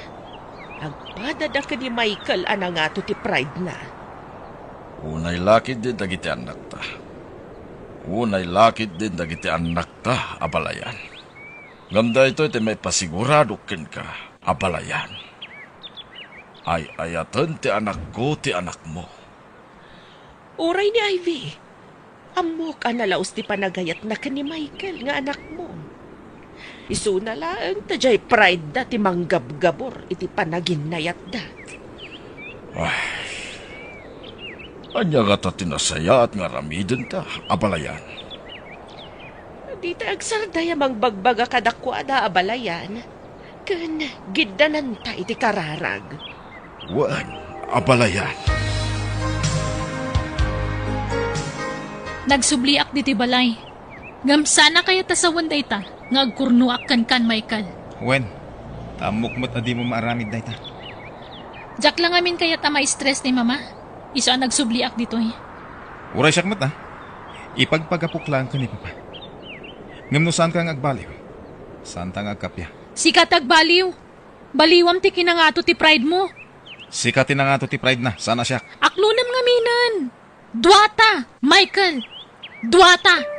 Agpadada ken ni Michael a nangato ti pride na. Unay la ketdin dagiti annakta. Unay la ketdin dagiti annakta, abalayan. Ngem daytoy ti maipasiguradok kenka, abalayan. Ay-ayaten ti anakko ti anakmo. Uray ni Ivy, ammok a nalaus ti panagayatna ken ni Michael nga anakmo. Isuna laeng ta diay pride da ti manggabgabur iti panaginnayatda. Ay, ania ngata ti nasayaat nga aramidenta, abalayan? Dita agsarday a mangbagbaga kadakuada, abalayan. Ken giddananta iti kararag. Wen, abalayan. Nagsubliak ditoy balay. Ngem saan a kayat a sawen dayta nga agkurnoak kenkan, Michael. Wen, ta ammok met a dimo maaramid dayta. Diak la ngamin kayat a ma-stress ni Mama. Isu a nagsubliak ditoy. Uray siak met, a. Ipagpagapok laeng ken ni Papa. Ngem no saanka nga agbaliw, saanta nga agkappia. Sika ti agbaliw. Baliwam ti kinangato ti pride mo. Sika ti nangato ti pride na, saan a siak. Aklonem ngaminen! Duata, Michael! Duata!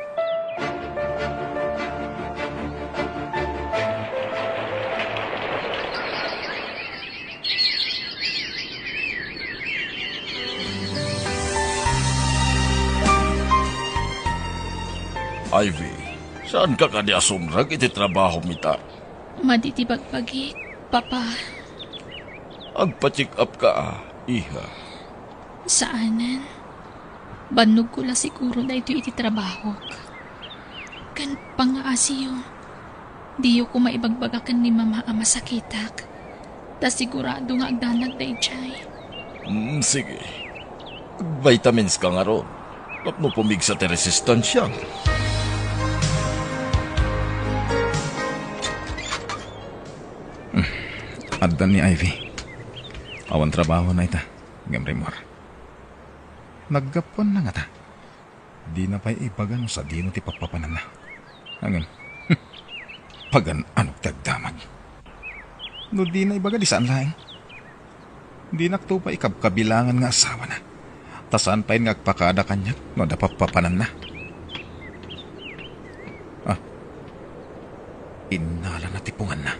Ivy, saanka kadi a sumrek iti trabahom ita? Madi ti bagbagik, Papa. Agpa-check up ka, a, iha. Saanen. Bannogko la siguro daytoy iti trabahok. Ken pangngaasiyo, diyo koma ibagbaga ken ni Mama a masakitak. Ta sigurado nga agdanag daydiay. Mm, sige. Vitamins ka ngarud. Tapno pumigsa ti resistansiam. Hmm. Adda ni Ivy. Awan trabahona ita. Ngem rimmuar. Naggapuanna ngata. Dina pay ibaga no sadino ti pappapananna. Ngem, pagan-anog ti agdamag. No dina ibaga, di saan laeng. Dinakto pay ikabkabilangan nga asawana. Ta saan pay nga agpakada kaniak no adda pappapananna. Ah, innalana ti punganna.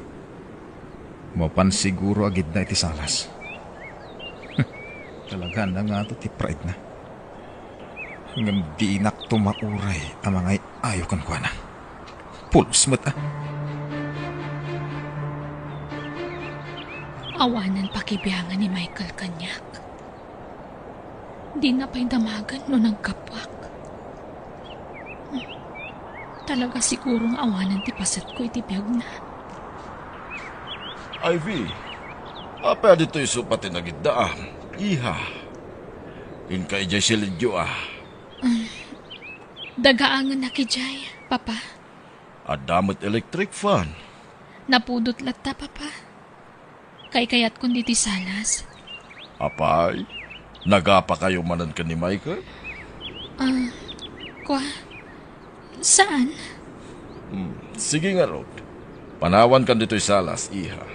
Mapan siguro agidna iti salas. Talaga, nangato ti pride na. Ngem dinakto mauray a mangay-ayo kenkuana. Pulos met a. Awanen pakibiangan ni Michael kaniak. Dina pay damagen no naggapuak. Talaga siguro nga awanen ti pasetko iti biagna. Ivy, apay a ditoy sofa ti nagiddaam, iha? Inka idiay silidyo, a. Dagaangennak idiay, Papa. Adda met electric fan. Napudot latta, Papa. Kaykayatkon ditoy salas. Apay, nagapakayo manen ken ni Michael? Ah, kua, saan? Hmm, sige ngarud. Panawankan ditoy salas, iha.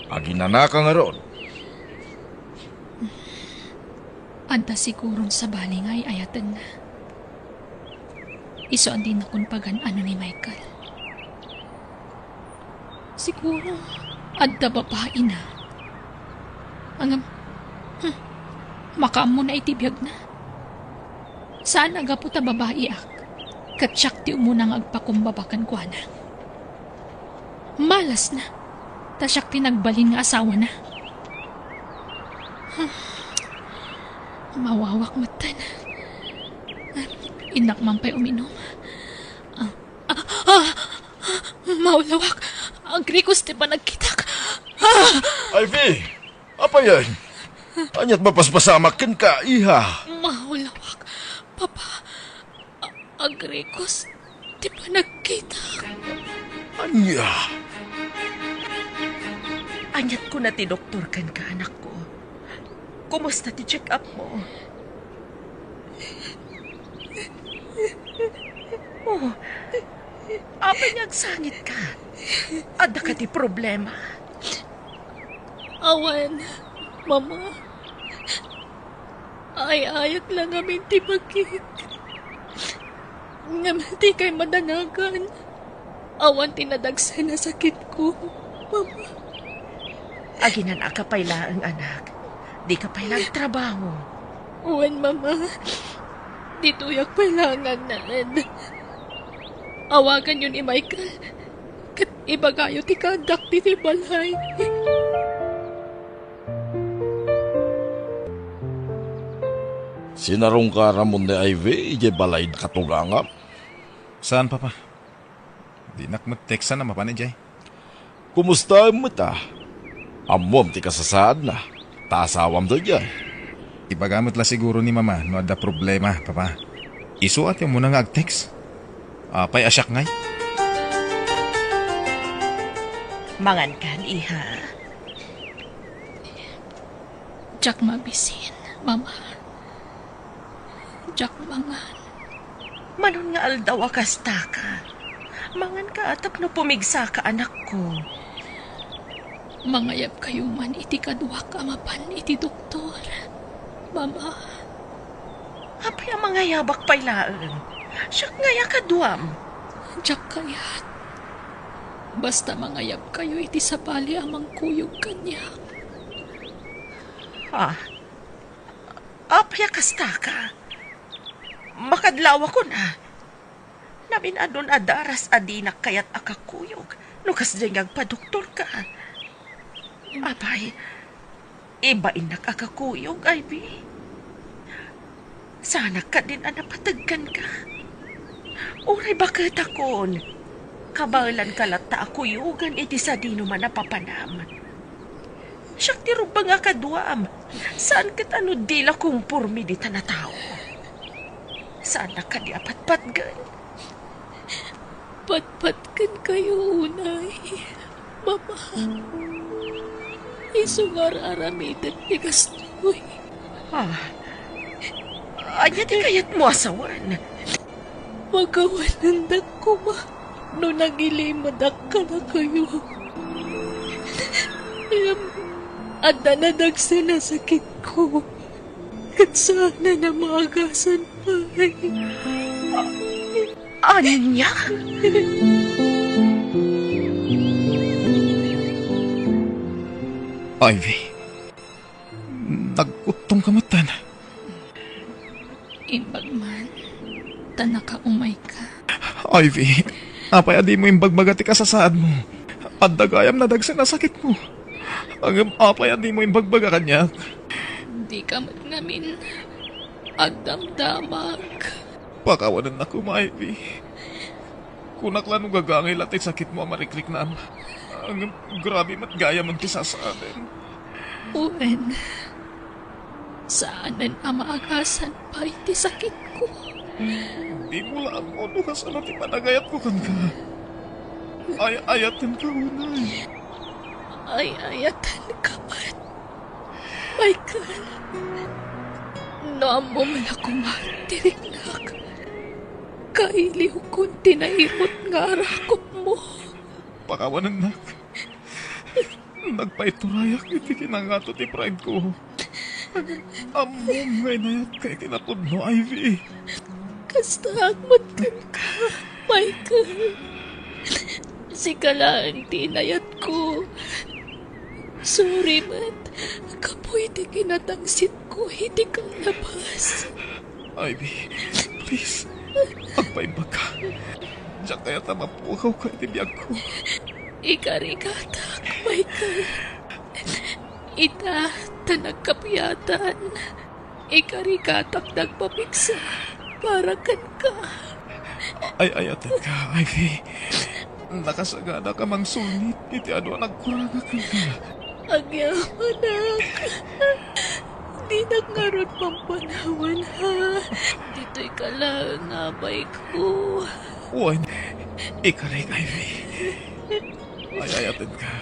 Aginanaka ngarud. Adda siguron sabali nga ay-ayatenna. Isu a dinakon pagan-ano ni Michael. Siguro, adda babaina. Ngem, hmm, makaammona iti biagna. Saan a gapu ta babaiak, ket siak ti umuna nga agpakumbaba kenkuana. Malasna, ta siak ti nagbalin nga asawana. Hmm. Mawawak metten. Innak man pay uminom. Ah, ah, ah, maulawak. Agrikos ti panagkitak. Ah! Ivy! Apayen? Ania't mapaspasamak kenka, iha? Maulawak. Papa, a-, agrikos ti panagkitak. Ania? Ania't kuna ti doktor kenka, anakko? Kumusta ti check-up mo? Oh, apay nga agsangitka? Adda kadi problema? Awan, Mama. Ay-ayak la ngamin ti bagik. Ngem dikay madanagan. Awan ti nadagsen a sakitko, Mama. Aginanaka pay laeng, anak. Dika pay la agtrabaho. Wen, Mama. Ditoyak pay laeng nga agnaed. Awaganyo ni Michael, ket ibagayo ti kaaddak ditoy balay. Sinarungka ramon ni Ivy idiay balay a katugangam? Saan, Papa. Dinak met teksan a mapan idiay. Kumustaem met a? Ammom ti kasasaadna, ta asawam daydiay. Ibaga met la siguro ni Mama no adda problema, Papa. Isu a ti umuna nga agtext. Apay a siak ngay? Mangankan, iha. Diak mabisin, Mama. Diak mangan. Manon nga aldaw a kastaka? Manganka tapno pumigsaka, anakko. Mangayabkayo man iti kaduak a mapan iti doktor, Mama. Apay a mangayabak pay laeng? Siak ngay a kaduam. Diak kayat. Basta mangayabkayo iti sabali a mangkuyog kaniak. Ah, apay a kastaka? Makadlawakon a. Namin-adun a daras a dinak kayat a kakuyog no kasdiay nga agpadoktorka. Apay, ibainnak a kakuyog, Ivy. Saanak kadin a napateg kenka. Uray baketakon, kabaelanka latta a kuyogan iti sadino man a papanam. Siak ti rumbeng a kaduam. Saan ket a no dila komporme ditan a tao. Saannak kadi a patpatgen? Patpatgenkayo unay, Mama. Isu nga ar-aramidek ti kastoy. Ah, ania ti kayatmo a sawen? Makawanendak koma no nagilimedak kadakayo. Ngem adda nadagsen a sakitko, ket saanen a maagasan pay. Ania? Ivy, nagkuttongka metten. Imbag man, ta nakaumayka. Ivy, apay a dimo imbagbaga ti kasasaadmo? Adda gayam nadagsen a sakitmo. Ngem apay a dimo imbagbaga kaniak? Dika met ngamin agdamdamag. Pakawanennak koma, Ivy. Kunak la no gagangay la ti sakitmo a marikriknam. Ngem grabe met gayamen ti sasaaden. Wen, saanen a maagasan pay ti sakitko. Dimo la ammo no kasano ti panagayatko kenka. Ay-ayatenka unay. Ay-ayatenka met, Michael. No ammom la koma ti riknak, kailiwkon ti nairut nga arakupmo. Pakawanennak. Nagpaiturayak iti kinangato ti pride ko. Ammom nga inayatka iti napudno, Ivy. Kastaak met kenka, Michael. Sika laeng ti inayatko. Sorry met gapu iti kinatangsitko iti kallabas. Ivy, please, agpaimbagka. Diak kayat a mapukawka iti biagko. Ikarigatak, Michael. Ita, ta nagkapiatan. Ikarigatak dagpapigsa para kenka. Ay-ayatenka, Ivy. Nakasaganak a mangsulnit iti adu a nagkuraga kenka. Agyamanak. Dinak ngarud pampanawan, ha? Ditoyka laeng, abayko. Wen, ikarik, Ivy. Ay-ayatenka.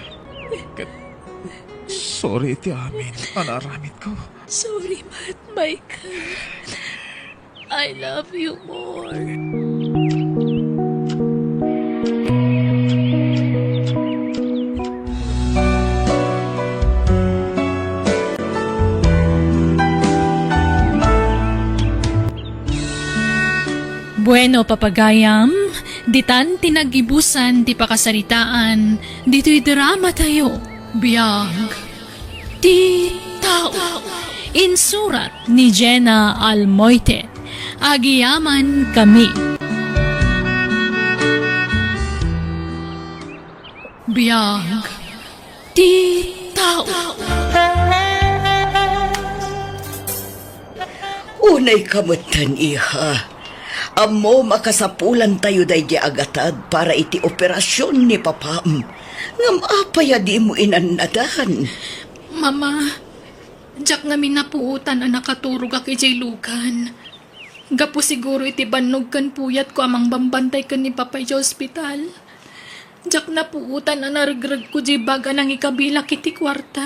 Ket sorry iti amin a naaramidko. Sorry met, Michael. I love you more. Bueno, papagayam, ditan ti nagibusan ti pakasaritaan ditoy dramatayo, Biag ti Tao. Insurat ni Jenna Almoite. Agyamankami. Biag ti Tao. Unayka metten, iha. Ammom a kasapulantayo daydi agatad para iti operasion ni papam. Ngem apay a dimo inannadan? Mama, diak ngamin napuotan a nakaturogak idiay lugan. Gapu siguro iti bannog ken puyatko a mangbambantay ken ni Papa idiay ospital. Diak napuotan a naregregko diay bag a nangikabilak iti kuarta.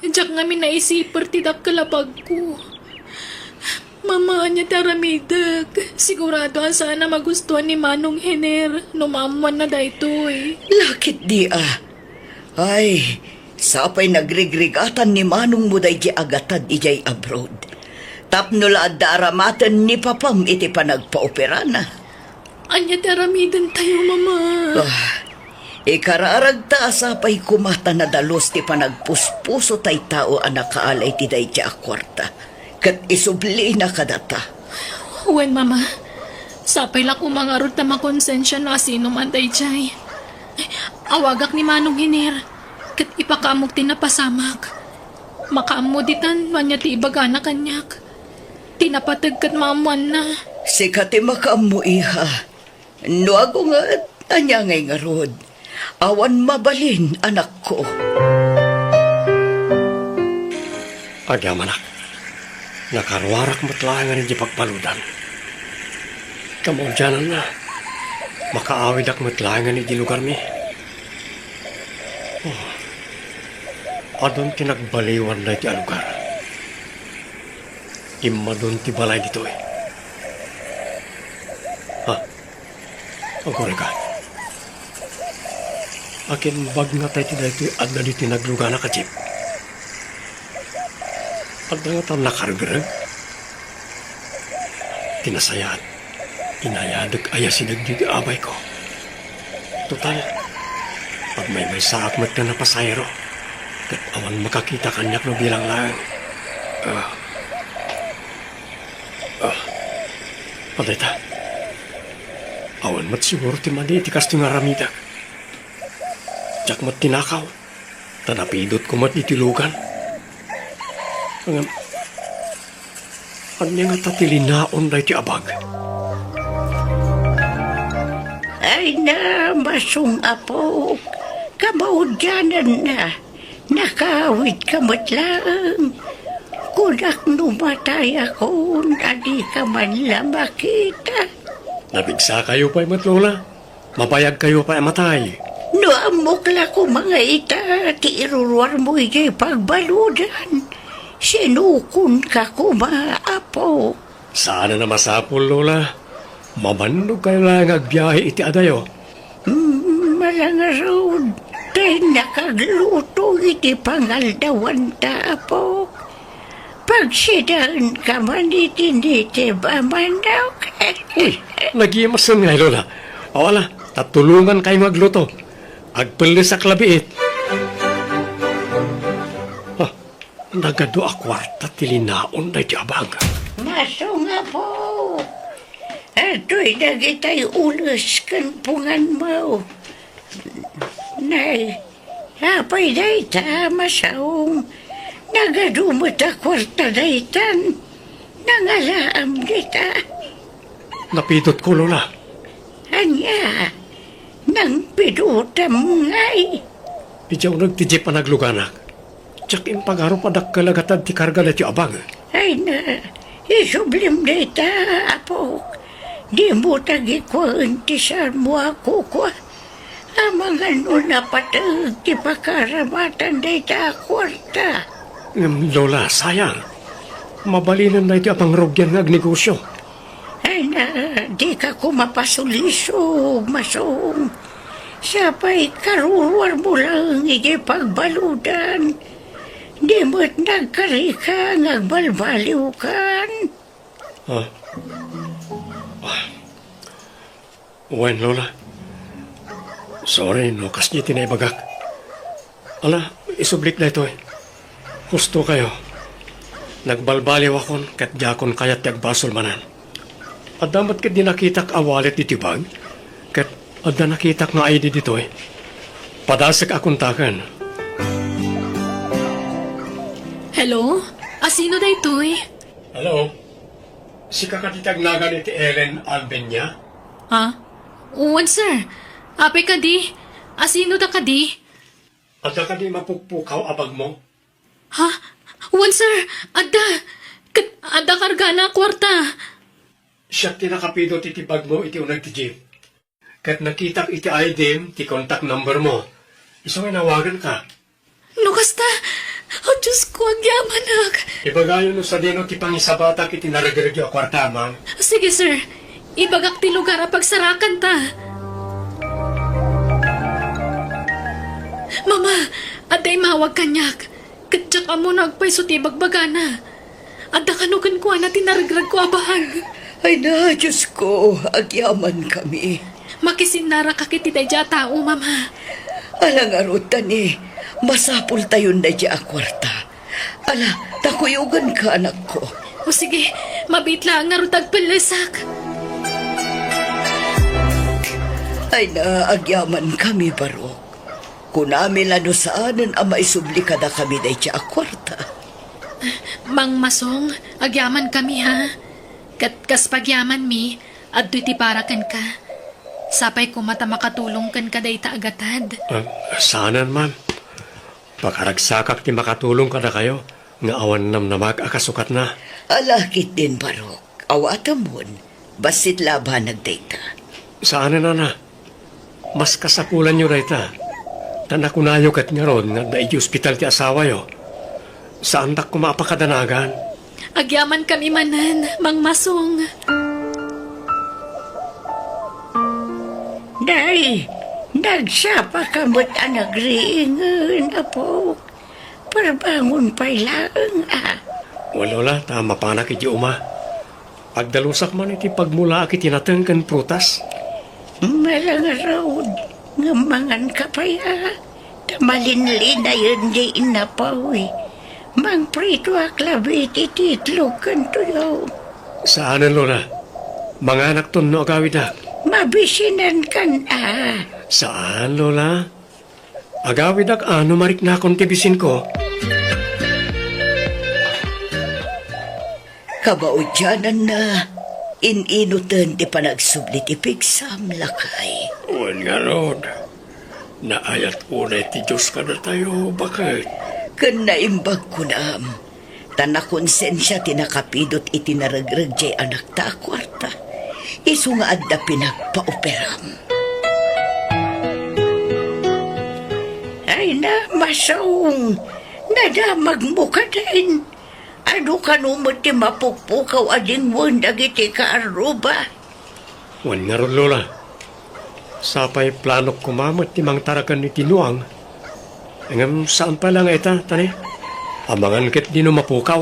Diak ngamin naisiper ti dakkel a bagko. Mama, ania ti aramidek? Sigurado a saan a magustuan ni Manong Hener no maammuanna daytoy. Lakit di a. Ay, sapay nagrigrigatan ni manongmo daydi agatad idiay abroad. Tapno la adda aramaten ni papam iti panagpaoperana. Ania ti aramidentayo, Mama? Ah, ikararagta a sapay koma ta nadalus ti panagpuspuso tay tao a nakaalay ti daydi a kuarta, ket isublina kadata. Wen, Mama. Sapay la koma ngarud ta makonsensia no asino man daydiay. Awagak ni Manong Hiner, ket ipakaammok ti napasamak. Makaammo ditan no ania ti ibagana kaniak. Ti napateg ket maammoanna. Sika ti makaammo, iha. No agunget, ania ngay ngarud? Awan mabalin, anakko. Agyamanak, nakaruarak met laengen iti pagbaludan. Kamaudiananna, makaawidak met laengen iti lugarmi. Oh, adun ti nagbaliwan daytoy a lugar. Immadun ti balay ditoy. Ha? Agurayka. Akin bagnatay ti daytoy adda ditoy nagluganak a jeep. Adda ngata nakaregreg? Ti nasayaat, inayadek a asideg ditoy abayko. Total, agmaymaysaak met nga napasahero, ket awan makakita kaniak no bilang laeng. Ah. Ah. Adayta. Awan met siguro ti madi iti kastoy nga aramidek. Diak met tinakaw, ta napidotko met iti lugan. Ngem, ania ngata ti linaon daytoy a bag? Ay na, masong apo, kamaudiananna. Nakaawidka met laeng. Kunak no matayakon a dika man la makita. Napigsakayo pay met, Lola. Mabayagkayo pay a matay. No ammok la koma nga ita ti iruruarmo idiay pagbaludan, sinukonka koma, apo. Saan a masapul, Lola. Mabannogkayo laeng nga agbiahe iti adayo. Mm, malangarud, tay nakagluto iti pangaldawanta, apo. Pagsidaenka man iti nitib a manok. Uy, nagimasen ngay, Lola. O, ala, ta tulongankayo nga agluto. Agpellesak labiit. Ah, nagadu a kuarta ti linaon daytoy a bag. Masong, apo. Adtoy dagitay ules ken punganmo. Nay, apay dayta, masong? Nagadu met a kuarta daytan. Nangalaam dita. Napidotko, Lola. Ania? Nangpidotam ngay? Idiay uneg ti jeep a nagluganak. Diak impagarup a dakkel a gatad ti karga daytoy a bag. Ay na, isublim dayta, apok. Dimo tagikuaen ti saanmo a kukua. Amangan no napateg ti pakaramatan dayta a kuarta. Ngem, Lola, sayang. Mabalinen daytoy a pangrugian nga agnegosio. Ay na, dika koma pasulisog, masong. Sapay karuruarmo laeng idiay pagbaludan. Di met nagkarika nga agbalbaliwkan. Ah. Ah. Wen, Lola. Sorry no kasdi ti naibagak. Ala, isublik daytoy. Husto kayo. Nagbalbaliwakon ket diakon kayat ti agbasol manen. Adda met ketdi nakitak a wallet iti bag, ket adda nakitak nga I D ditoy. Padasek a kontaken. Hello? Asino daytoy? Hello? Sika kadi ti agnagan iti Ellen Albenia? Ha? Wen, sir. Apay kadi? Asino da kadi? Adda kadi mapukpukaw a bagmo? Ha? Wen, sir. Adda. Ket adda kargana a kuarta. Siak ti nakapidot iti bagmo iti uneg ti jeep. Ket nakitak iti I D-m ti contact number mo. Isu nga inawaganka. No kasta, oh, Diyos ko, agyamanak. Ibagayo no sadino ti pangisabatak iti naregregyo a kuarta, ma'am. Sige, sir. Ibagak ti lugar a pagsarakanta. Mama, adda immawag kaniak. Ket diak ammo no agpayso ti ibagbagana. Adda kano kenkuana ti naregregko a bag. Ay na, Diosko, agyamankami. Makisinnarakak iti daydiay a tao, Mama. Ala ngarud, Tani, masapultayon daydiay a kuarta. Ala, ta kuyoganka, anakko. O sige, mabiit laeng ngarud ta agpellesak. Ay na, agyamankami, Barok. Kunami la no saanen a maisubli kadakami daydiay a kuarta. Mang Masong, agyamankami, ha? Ket kas pagyamanmi, adtoy ti para kenka. Sapay koma ta makatulong kenka dayta a gatad. Ah, saanen man. Pakaragsakak ti makatulong kadakayo nga awan namnamaak a kasukatna. Ala ketdin, Barok. Awatemon. Bassit la a banag dayta. Saanen, Ana. Mas kasapulanyo dayta. Ta nakunayo ket ngarud nga adda idiay ospital ti asawayo. Saandak koma a pakadanagan. Agyamankami manen, Mang Masong. Nay, nagsapaka met a nagriingen, apo. Parbangon pay laeng, a. Wen, Lola, ta mapanak idiay uma. Agdalusak man iti pagmulaak iti nateng ken prutas. Malangarud, ngem manganka pay, a. Ta malinlinayen diay innapaw. Mangpritoak labi iti itlog ken tuyo. Saanen, Lola. Manganakton no agawidak. Mabisinankan, a. Saan, Lola. Agawidak a no mariknakon ti bisinko. Kabauddiananna, in-inuten ti panagsubli ti pigsam, lakay. Wen ngarud, naayat unay ti Dios kadatayo, baket. Ken naimbag kunam, ta nakonsensia ti nakapidut iti naregreg diay anakta a kuarta. Isu nga adda pinagpaoperam. Ay na, Masong, nadamagmo kadin. Adu kano met ti mapukpukaw a dingwen dagiti kaarruba? Wen ngarud, Lola. Sapay planok koma met ti mangtaraken iti nuang. Ngem saan pay la nga ita, Tani. Amangan ketdi no mapukaw.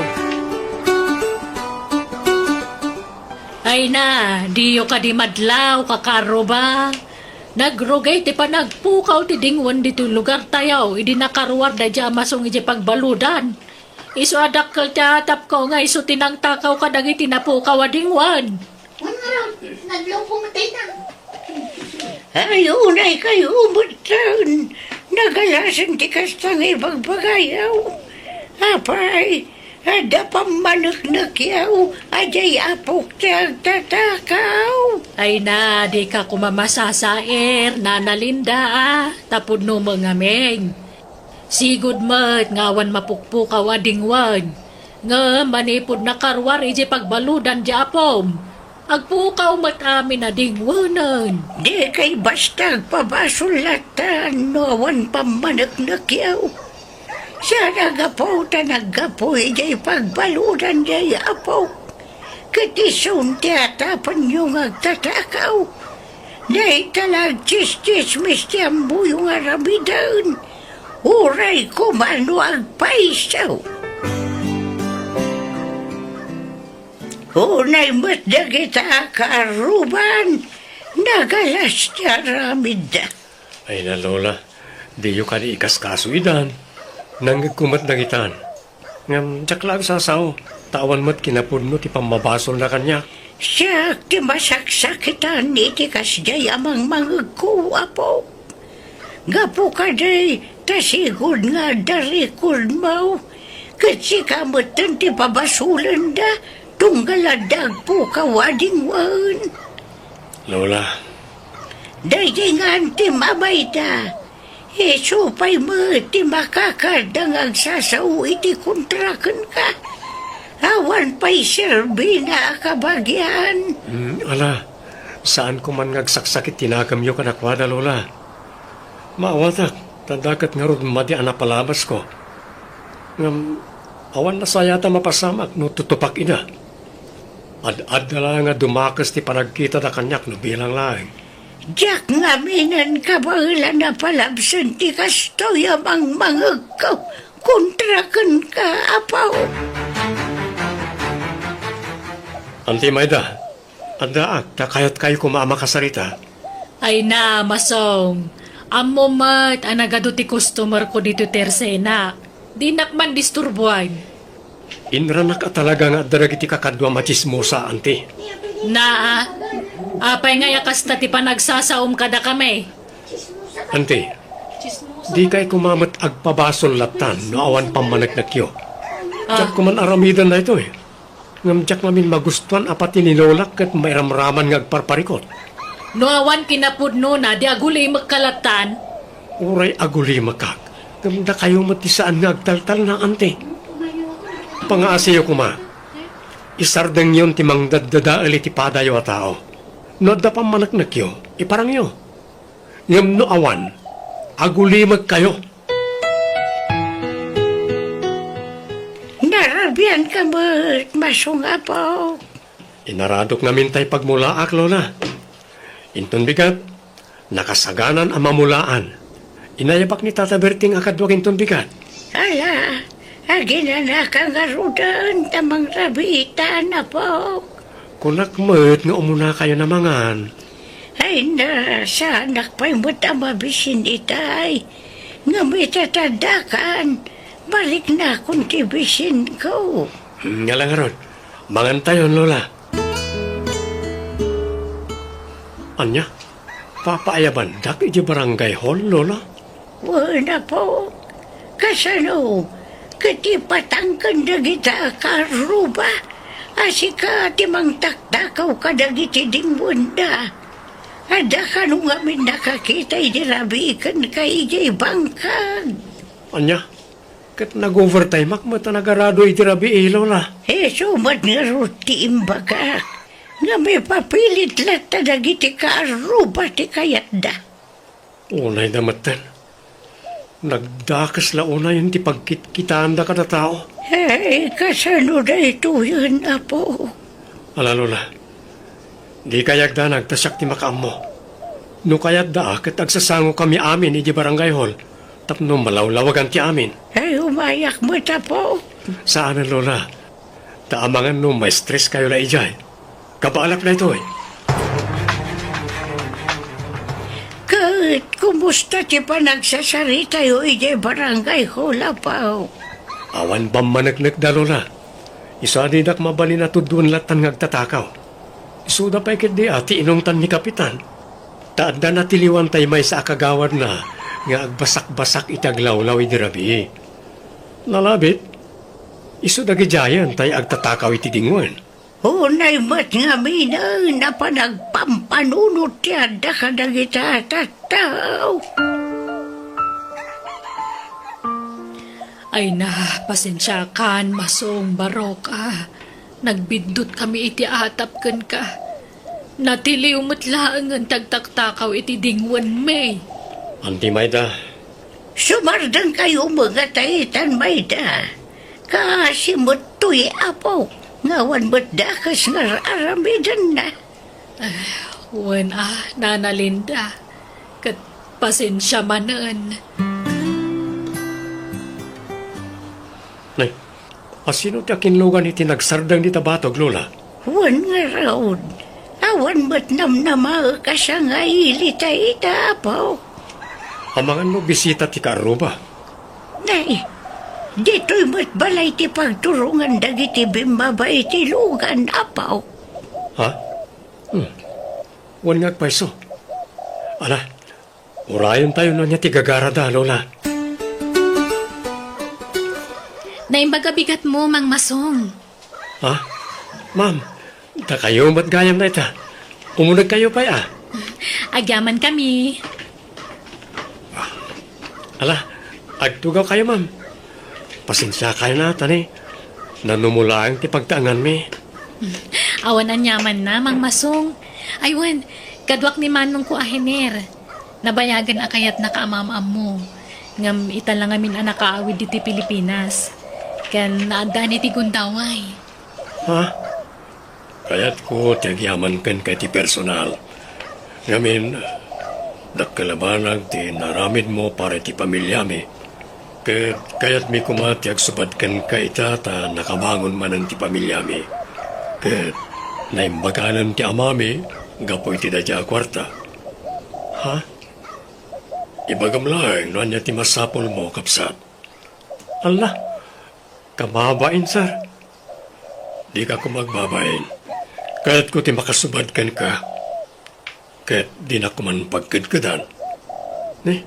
Ay na, diyo kadi madlaw, kakaarruba. Nagrugay ti panagpukaw ti dingwen ditoy lugartayo idi nakaruar daydiay a Masong idiay pagbaludan. Isu a dakkel ti atapko nga isu ti nangtakaw kadagiti napukaw a dingwen. Wen ngarud, nadlawko met dayta. Ay, unay kayo metten. Nagalasen ti kasta nga ibagbagayo. Apay, adda pammaneknekyo a diay apok ti agtatakaw. Ay na, dika koma masasair, Nana Linda, a, ta pudno met ngamin. Sigud met nga awan mapukpukaw a dingwen. Ngem manipud nakaruar idiay pagbaludan ti apom, agpukaw met amin a dingwenen. Dikay basta agpabasol latta no awan pammaneknekyo. Saan a gapu ta naggapu idiay pagbaludan diay apok. Ket isun ti atapenyo nga agtatakaw. Dayta la agtsistsismis ti ammoyo nga aramiden. Uray koma no agpayso. Unay met dagita a kaarruban, nagalas ti aramidda. Ay na, Lola, diyo kadi ikaskaso idan. Nangngegko met dagitan. Ngem diak la agsasao, ta awan met kinapudno ti pammabasolna kaniak. Siak ti masaksakitan iti kasdiay a mangmangegko, Apo. Gapu kadi ta sigud nga adda rikordmo, ket sika metten ti pabasolenda tunggal adda agpukaw a dingwen. Lola. Daydi ngan ti mabayda. Isu pay met ti makakadda nga agsasao iti kontra kenka. Awan pay serbina a kabagian. Hmm, ala, saan ko man nga agsaksakit ti nakemyo kadakuada, Lola. Maawatak, ta daket ngarud madi a napalabasko. Ngem, awan nasayat a mapasamak no tutupak ida. Ad-adda laeng a dumakes ti panagkitada kaniak no bilang laeng. Diak ngaminen kabaelan a palabsen ti kastoy a mangmangegko kontra kenka, Apo. Anti Mayda, addaak ta kayatkayo koma a makasarita. Ay na, Masong. Ammo met a nagadu ti customer ko ditoy tersena. Dinak man disturbuan. Inranak a talaga nga adda dagiti kakaduam a tsismosa, anti. Naa, apay ngay a kasta ti panagsasaom kadakami? Anti, dikay koma met agpabasol lattan no awan pammaneknekyo. Ah. Diak koma aramiden daytoy. Ngem diak ngamin magustuan a pati ni Lolak ket mairamraman nga agparparikot. No awan kinapudnona, di agulimekka lattan? Uray agulimekak, ngem dakayo met ti saan nga agtaltalna, anti. Pangaasiyo koma. Isardengyon ti mangdaddadael iti padayo a tao. No adda pammaneknekyo, iparangyo. Ngem no awan, agulimekkayo. Narabianka met, Masong, Apo. Inaradok ngamin tay pagmulaak, Lola. Inton bigat, nakasaganan a mamulaan. Inayabak ni Tata Berting a kaduak inton bigat. Ala, aginanaka ngaruden ta mangrabiitan, Apo. Kunak met nga umunakayon a mangan. Ay na, saanak pay met a mabisin itay. Ngem ita ti addakan, mariknakon ti bisinko. Hmm, ngala ngarud, mangantayon, Lola. Ania? Papaayabandak iti barangay hall, Lola? Wen, Apo. Kasano? Ket ipatangken dagita a kaarruba a sika ti mangtaktakaw kadagiti dingwenda. Adda kano ngamin nakakita idi rabii kenka idiay bangkag? Ania? Ket nag-overtimeak met a nagarado idi rabii, Lola. Isu met ngarud ti imbagak. Ngem ipapilit latta dagiti kaarruba ti kayatda. Unayda metten. Nagdakes la unayen ti pagkitkitaanda kada tao. Ay, kasano daytoyen, Apo? Ala, Lola. Dikay agdanag ta siak ti makaammo. No kayatda, ket agsasangokami amin idiay barangay hall tapno malawlawagan ti amin. Ay, umayak met, Apo. Saanen, Lola. Ta amangan no ma-stress kayo la idiay. Kabaelak daytoy. Ket kumusta ti panagsasaritayo idiay barangay hall, Apo? Awan pammaneknekda, Lola. Isu a didak mabalin a tuddoen lattan nga agtatakaw. Isuda pay ketdi a ti inungtan ni Kapitan. Ta adda natiliwan tay maysa a kagawadna nga agbasakbasak iti aglawlaw idi rabii. Nalabit, isu dagidiayen tay agtatakaw iti dingwen. Unay met ngaminen a panagpampanunot ti adda kadagita a tattao. Ay na, pasensiakan, Masong Barok, a. Nagbiddut kami iti atap kenka. Natiliw met laengen ti agtaktakaw iti dingwenmi. Anti Mayda. Sumardengkayo met nga taitan, Mayda. Kaasi met toy, Apo, nga awan met dakes nga ar-aramidenna. Ah, wen a, Nana Linda. Ket pasensia manen. Nay, asino ti akinlugan iti nagsardeng dita batog, Lola? Wen ngarud, awan met namnamaek a sangaili ta ita, Apo. Amangan no bisita ti kaarruba? Nay, ditoy met balay ti pagturongan dagiti bimmaba iti lugan, Apo. Ha? Hmm. Wen nga agpayso. Ala, urayentayo no ania ti gagarada, Lola. Naimbag a bigatmo, Mang Masong. Ha? Ma'am, dakayo met gayam dayta. Umunegkayo pay, a. Agyamankami. Ala, agtugawkayo, ma'am. Pasensiakayo a, ta ni, nanumulaeng ti pagtaenganmi. Awan aniamanna, Mang Masong. Ay wen, kaduak ni manongko a Hener. Nabayagen a kayatnaka a maam-ammo. Ngem ita la ngamin a nakaawid ditoy Pilipinas. Ken naaddaan iti gundaway. Ha? Kayatko ti agyaman kenka iti personal. Ngamin, dakkel a banag ti naramidmo para iti pamiliami. Ket kayatmi koma ti agsubad kenka ita ta nakabangon manen ti pamiliami. Ket naimbaganen ti amami gapu iti dayta a kuarta. Ha? Ibagam laeng no ania ti masapulmo, kabsat. Alla, kababain, sir. Dika koma agbabain. Kayatko ti makasubad kenka. Ket dinak man pagkedkedan. Ne,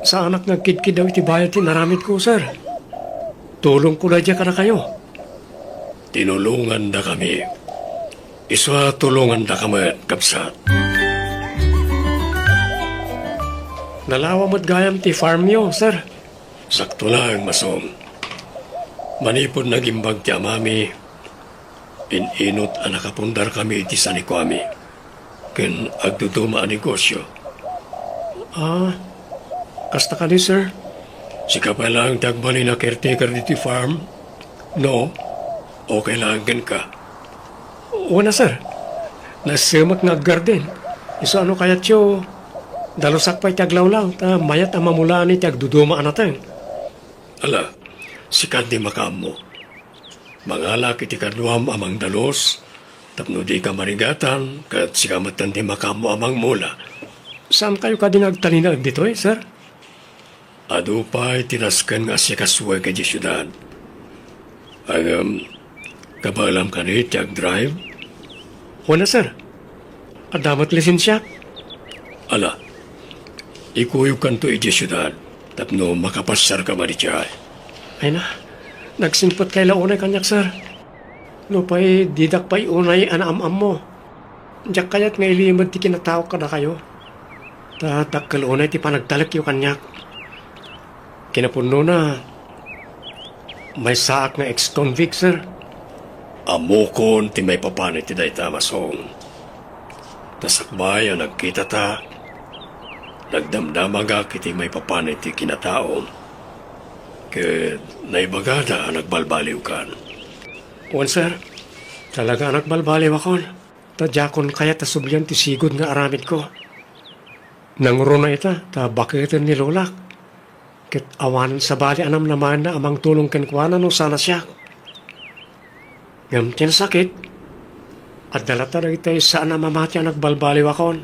saanak nga agkidkiddaw iti bayad ti inaramidko, sir. Tulongko daydiay kadakayo. Tinulongandakami. Isu a tulongandaka met, kabsat. Nalawa met gayam ti farmyo, sir. Sakto laeng, Masong. Manipud nagimbag ti amami, in-inut a nakapundarkami iti sanikuami, ken agduduma a negosio. Ah, kasta kadi, sir? Sika pay laeng ti agbalin a caretaker ditoy farm? No? Okay laeng kenka? Wen a, sir. Nasemmek nga aggarden. Isu a no kayatyo, dalusak pay ti aglawlaw, ta mayat a mamulaan iti agduduma a nateng. Ala, sika ti makaammo. Mangalak iti kaduam a mangdalus, tapno dika marigatan, ket sika metten ti makaammo a mangmula. Saankayo kadi nga agtalinaed ditoy, sir? Adu pay ti nasken nga asikasuek idiay siudad. Ngem, kabaelam kadi ti agdrive? Wen a, sir. Adda met lisensiak. Ala, ikuyogkanto idiay siudad tapno makapasiarka madi idiay. Ay na, nagsingpetkay la unay kaniak, sir. Nupay didak pay unay a naam-ammo, diak kayat nga ilimed ti kinataok kadakayo. Ta dakkel unay ti panagtalekyo kaniak. Kinapudnona, maysaak nga ex-convict, sir. Ammokon ti maipapan iti dayta, Masong. Ta sakbay a nagkitata, nagdamdamagak iti maipapan iti kinataom. Ket naibagada a nagbalbaliwkan. Wen, sir. Talaga a nagbalbaliwakon. Ta diakon kayat a sublian ti sigud nga aramidko. Nangruna ita ta baketen ni lolak. Ket awanen sabali a namnamaenna a mangtulong kenkuana no saan a siak. Ngem ti nasakit, adda latta dagiti saan a mamati a nagbalbaliwakon.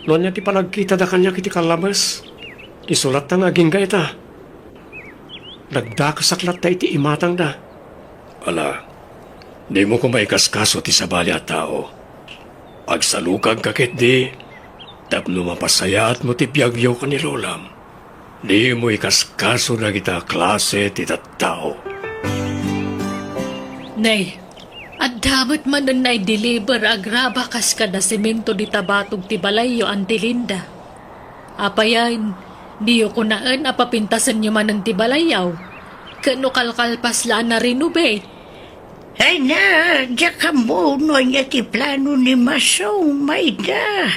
No ania ti panagkitada kaniak iti kallabes, isu latta nga agingga ita. Nagdakasak latta iti imatangda. Ala, dimo koma ikaskaso ti sabali a tao. Agsalukagka ketdi tapno mapasayaatmo ti biagyo ken ni lolam. Dimo ikaskaso dagita klase ti tattao. Nay, adda met manen naideliver a graba kas kada semento dita batog ti balayyo, Auntie Linda. Apayen, diyo kunaen a papintasenyo manen ti balayyaw? Ket no kalkalpas la a na-renovate? Ay na, diak ammo no ania ti plano ni Masong, Mayda.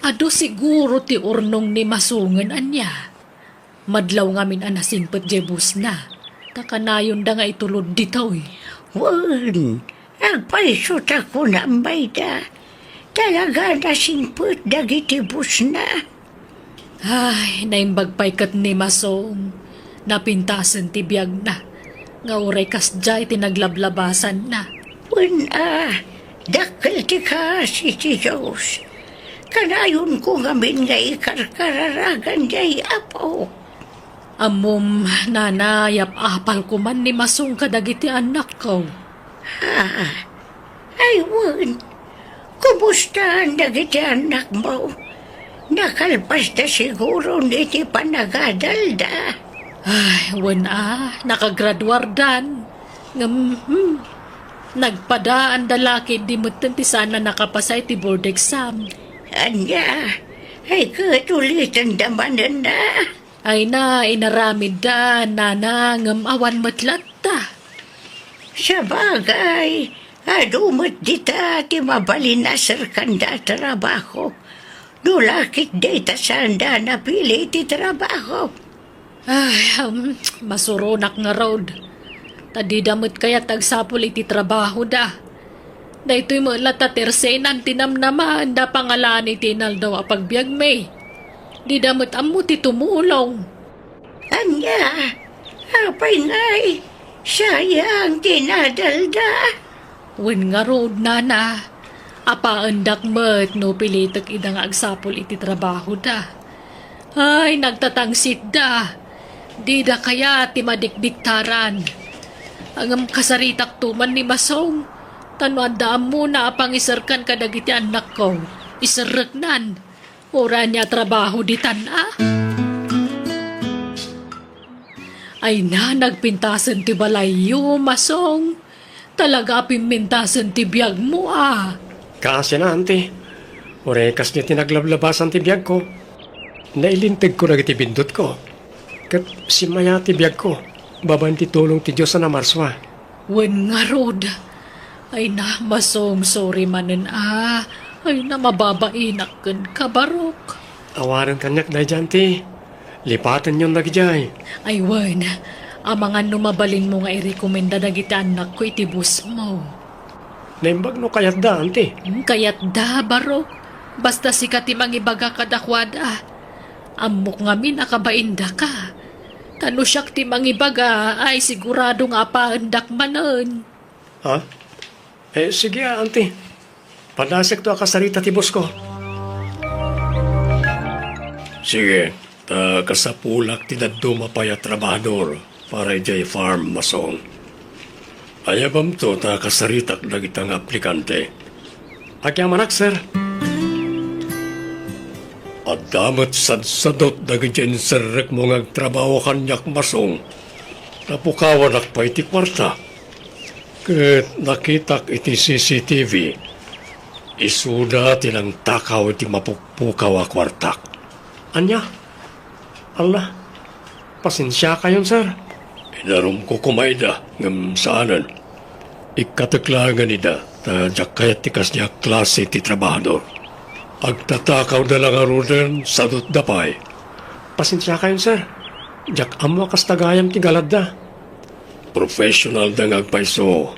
Adu siguro ti urnong ni Masongen ania. Madlaw ngamin a nasingpet diay busna, ta kanayonda nga itulod ditoy. Wen, agpayso ta kunam, Mayda. Talaga a nasingpet dagiti busna. Ay, naimbag pay ket ni Masong. Napintasen ti biagna, nga uray kasdiay ti naglablabasanna. Wen a, dakkel ti kaasi ti Dios. Kanayonko ngamin nga ikarkararagan diay Apo. Ammom, nana, yap-apal koman ni Masong kadagiti annakko. Ha? Ay, wen. Kumusta dagiti annakmo? Nakalpasda siguro iti panagadalda. Ay, wen a, nakagraduardan. Ngem, hmm, nagpadaanda la ketdi metten ti saan a nakapasa iti board exam. Ania? Ay, ket ulitenda manen a? Ay na, inaramidda, nana, ngem awan met latta. Sabagay, adu met dita ti mabalin a serkanda a trabaho. No la ket dayta saanda a napili ti trabaho. Ay, um, masuronak ngarud. Ta dida met kayat agsapul iti trabahoda. Daytoy met latta ti ersenan ti namnamaen da pangalaan iti inaldaw a pagbiagmi. Dida met ammo ti tumulong. Ania? Apay nay, sayang ti nadalda. Wen ngarud, nana, apaendak met no pilitek ida nga agsapul iti trabahoda. Ay, nagtatangsitda. Dida kayat ti madikdiktaran. Ngem kasaritakto man ni Masong, ta no adda ammona a pangiserkan kadagiti annakko, iserreknan. Uray ania a trabaho ditan a? Ay na, nagpintasen ti balayyo, Masong. Talaga a pimmintasen ti biagmo a. Kaasian, auntie. Uray kasdi ti naglablabasan ti biagko. Nailintegko dagiti bindutko. Ket simmayaat ti biagko babaen ti tulong ti Dios a namarsua. Wen ngarud, ay na, Masong, sorry manen a. Ay na, mababainak kenka, Barok. Awanen kaniak daydiay, auntie. Lipatenyon dagidiay. Ay wen, amangan no mabalinmo nga irekomenda dagiti annakko iti bossmo. Naimbag no kayatda, auntie. Hmm, kayatda, Barok. Basta sika ti mangibaga kadakuada. Ammok ngamin a kabaindaka. Ta no siak ti mangibaga, ay sigurado nga apaendak manen. Ha? Eh, sige, auntie. Padasekto a kasarita ti bossko. Sige, ta kasapulak ti dadduma pay a trabahador para idiay farm, Masong. Ayabamto ta kasaritak dagita nga aplikante. Agyamanak, sir. Adda met sadsadot dagiti inserrekmo nga agtrabaho kaniak, Masong. Napukawanak pay ti kuarta. Ket nakitak iti C C T V, isuda ti nangtakaw iti mapukpukaw a kuartak. Ania? Alla, pasensiakayon, sir. Inarumko koma ida, ngem saanen. Ikkatek laengen ida, ta diak kayat ti kasdiay a klase ti trabahador. Agtatakawda la ngaruden, sadotda pay. Pasensiakayon, sir. Diak ammo a kasta gayam ti galadda. Professionalda nga agpayso.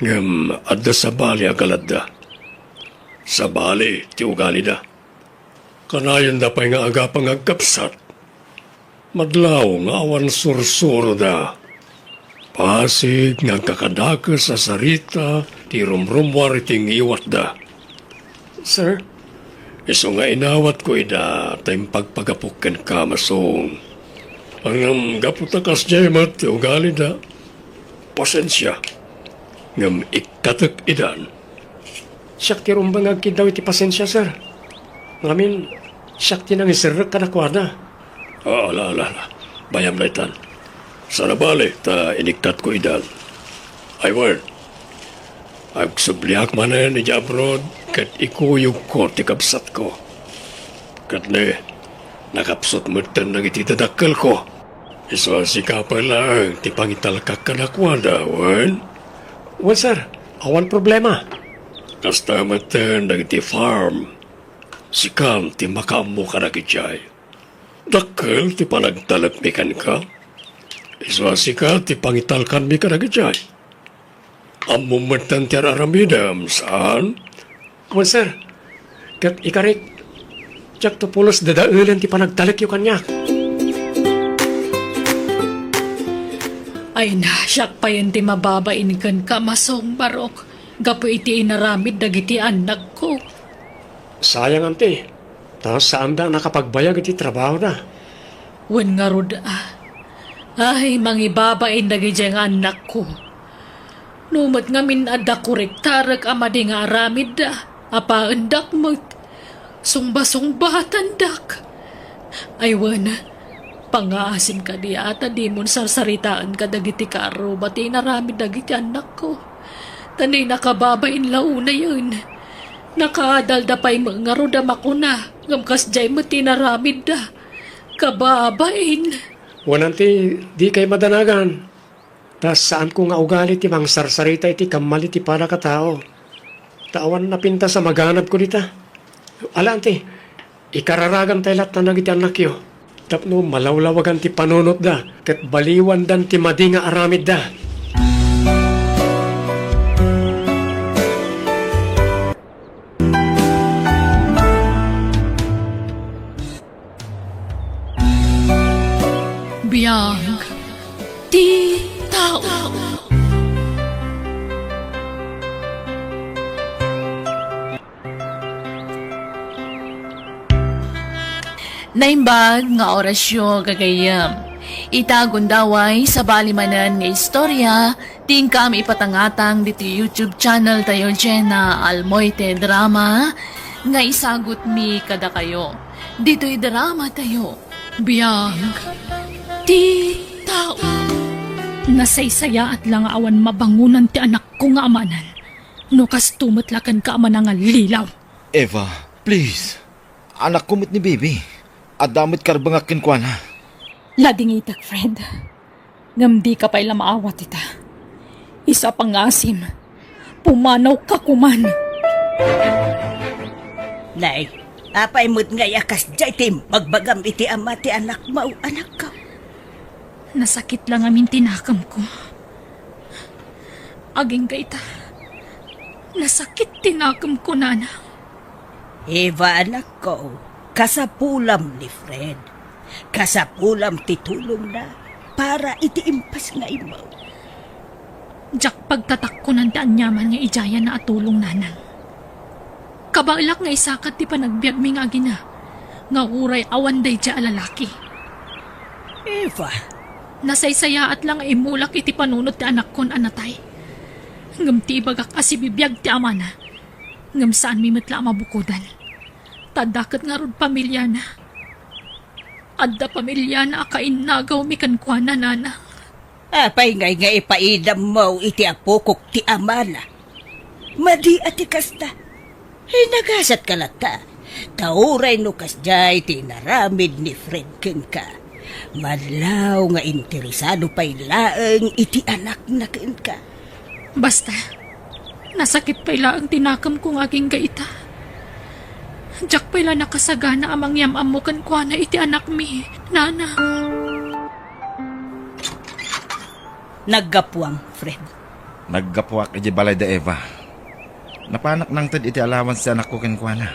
Ngem adda sabali a galadda. Sabali ti ugalida. Kanayonda pay nga agapa nga agkabsat. Madlaw nga awan sursuroda. Pasig nga agkakadakes a sarita ti rumrummuar iti ngiwatda. Sir? Isu nga inawatko ida ta impagpagapok kenka, Masong. Ngem gapu ta kasdiay met ti ugalida, pasensia. Ngem ikkatek idan. Siak ti rumbeng nga agkiddaw iti pasensia, sir. Ngamin, siak ti nangiserrek kadakuada. Ah, ala, ala, ala. Bayam daytan. Saan a bale ta inikkatko idan. Ay wen, agsubliak manen idiay abroad ket ikuyogko ti kabsatko. Ket ne, nakapsut metten dagiti dadakkelko. Isu a sika pay laeng ti pangitalkak kadakuada, wen? Wen, sir. Awan problema. Kasta metten dagiti farm. Sikan ti makaammo kadagidiay. Dakkel ti panagtalekmi kenka. Isu a sika ti pangitalkanmi kadagidiay. Ammom metten ti ar-aramidem, saan? Wen, sir. Ket ikarik, diakto pulos dadaelen ti panagtalekyo kaniak. Ay na, siak payen ti mababain kenka, Masong Barok, gapu iti inaramid dagiti annakko. Sayang, auntie. Ta saanda a nakapagbayag iti trabahoda. Wen ngarud a. Ay, mangibabain dagidiay nga annakko. No met ngamin adda kurektarek a madi nga aramidda, apaendak met. Sungba-sungbatandak. Ay wen, pangngaasim kadi a ta dimon sarsaritaen kadagiti kaarruba ti inaramid dagiti annakko. Ta ni nakababain la unayen. Nakaadalda pay met ngarud a makuna, ngem kasdiay met ti inaramidda. Kababain. Wen, auntie, dikay madanagan. Ta saanko nga ugali ti mangsarsarita iti kammali ti padakatao. Ta awan napintas a maganabko dita. Ala, auntie, ikararagantay lattan dagiti annakyo tapno malawlawagan ti panunotda ket baliwandan ti madi nga aramidda. Biag ti tao. Naimbag nga orasyo, gagayyem. Ita gundaway, sabali manen nga istorya, ti inkam ipatangatang ditoy YouTube channel tayo, Jenna Almoite Drama, nga isagutmi kadakayo. Ditoy drama tayo, Biag ti tao. Nasaysayaat la nga awan mabangonan ti anakko nga amanan. No kasto met la kenka a manangallilaw. Eva, please. Anakko met ni Bibi. Adda met karbengak kenkuana. Ladingitek, Fred. Ngem dika pay la maawat ita. Isu a pangngasim, pumanawka koman. Nay, apay met ngay a kasdiay ti imbagbagam iti ama ti anakmo, anakko? Nasakit la ngamin ti nakemko. Agingga ita, nasakit ti nakemko, nanang. Eva, anakko, kasapulam ni Fred. Kasapulam ti tulongna para iti impas nga immaw. Diak pagtatakkonan ti aniaman nga idiayanna a tulong, nanang. Kabaelak nga isakat ti panagbiagmi nga agina, nga uray awan daydiay a lalaki. Eva. Nasaysayaat la nga immulak iti panunot ti anakkon a natay. Ngem ti ibagak a sibibiag ti amana, ngem saanmi met la a mabukodan. Ta adda ket ngarud pamiliana. Adda pamiliana a kainnagawmi kenkuana, nanang. Apay ngay nga ipaidammo iti apokok ti amana? Madi a ti kasta. Ay, nagasatka latta. Ta uray no kasdiay ti inaramid ni Fred kenka, madlaw nga interesado pay laeng iti anakna kenka. Basta, nasakit pay laeng ti nakemko nga agingga ita. Diak pay la nakasagana a mangyam-ammo kenkuana iti anakmi, nanang. Naggapuam, Fred. Naggapuak idiay balay da Eva. Napanak nangted iti allowance ti anakko kenkuana.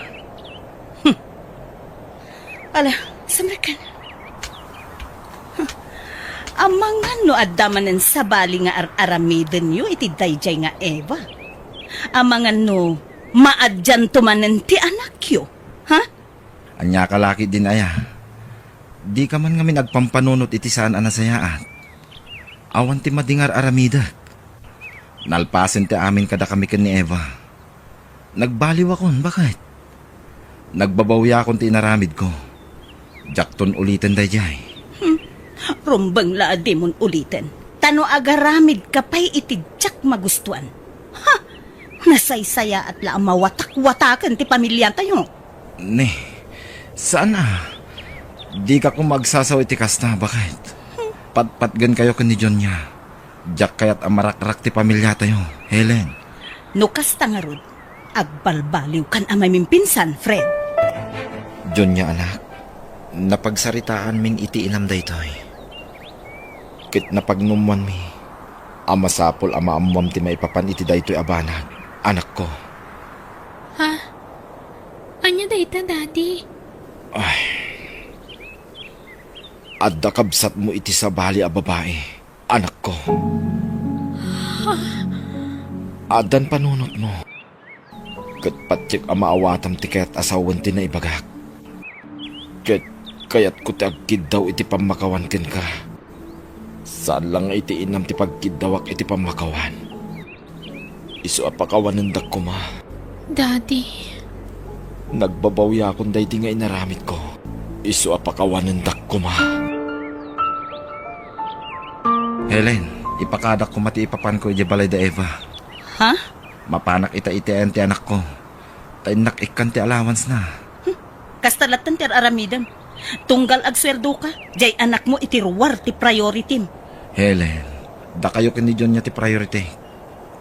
Ala, sumrekan. Amangan no adda manen sabali nga ar-aramidenyo iti daydiay nga Eva. Amangan no maaddianto manen ti anakyo. Ha? Ania ka la ketdin aya? Dika man ngamin agpampanunot iti saan a nasayaat. Awan ti madi nga ar-aramidek. Nalpasen ti amin kadakami ken ni Eva. Nagbaliwakon, baket. Nagbabawiakon ti inaramidko. Diakton uliten daydiay. Hmm. Rumbeng la a dimon uliten. Ta no agaramidka pay iti diak magustuan. Ha! Nasaysayaat la a mawatakwataken ti pamiliatayo. Ne, saan a. Dika koma agsasaw iti kasta, baket. Patpatgenkayo ken ni Jonia. Diak kayat a marakrak ti pamiliatayo, Helen. No kasta ngarud, agbalbaliwkan a mamimpinsan, Fred. Jonia, anak, napagsaritaanmin iti inam daytoy. Ket napagnummoanmi a masapul a maammoam ti maipapan iti daytoy a banag, anakko. Ha? Ania dayta, Daddy? Ay. Adda kabsatmo iti sabali a babai, anakko. Addan panunotmo. Ket patiek a maawatam ti kayat a sawen ti naibagak. Ket kayatko ti agkiddaw iti pammakawan kenka. Saan la nga iti inam ti pagkiddawak iti pammakawan. Isu a pakawanendak koma. Daddy. Nagbabawiakon daydi nga inaramidko. Isu a pakawanendak koma. Helen, ipakadak koma ti ipapanko idiay balay da Eva. Ha? Mapanak ita iti ayan ti anakko. Ta innak ikkan ti allowance na. Hmm. Kasta latten ti ar-aramidem. Tunggal agsuerdoka, diay anakmo iti ruar ti priority-m. Helen, dakayo ken ni Jonia ti priority.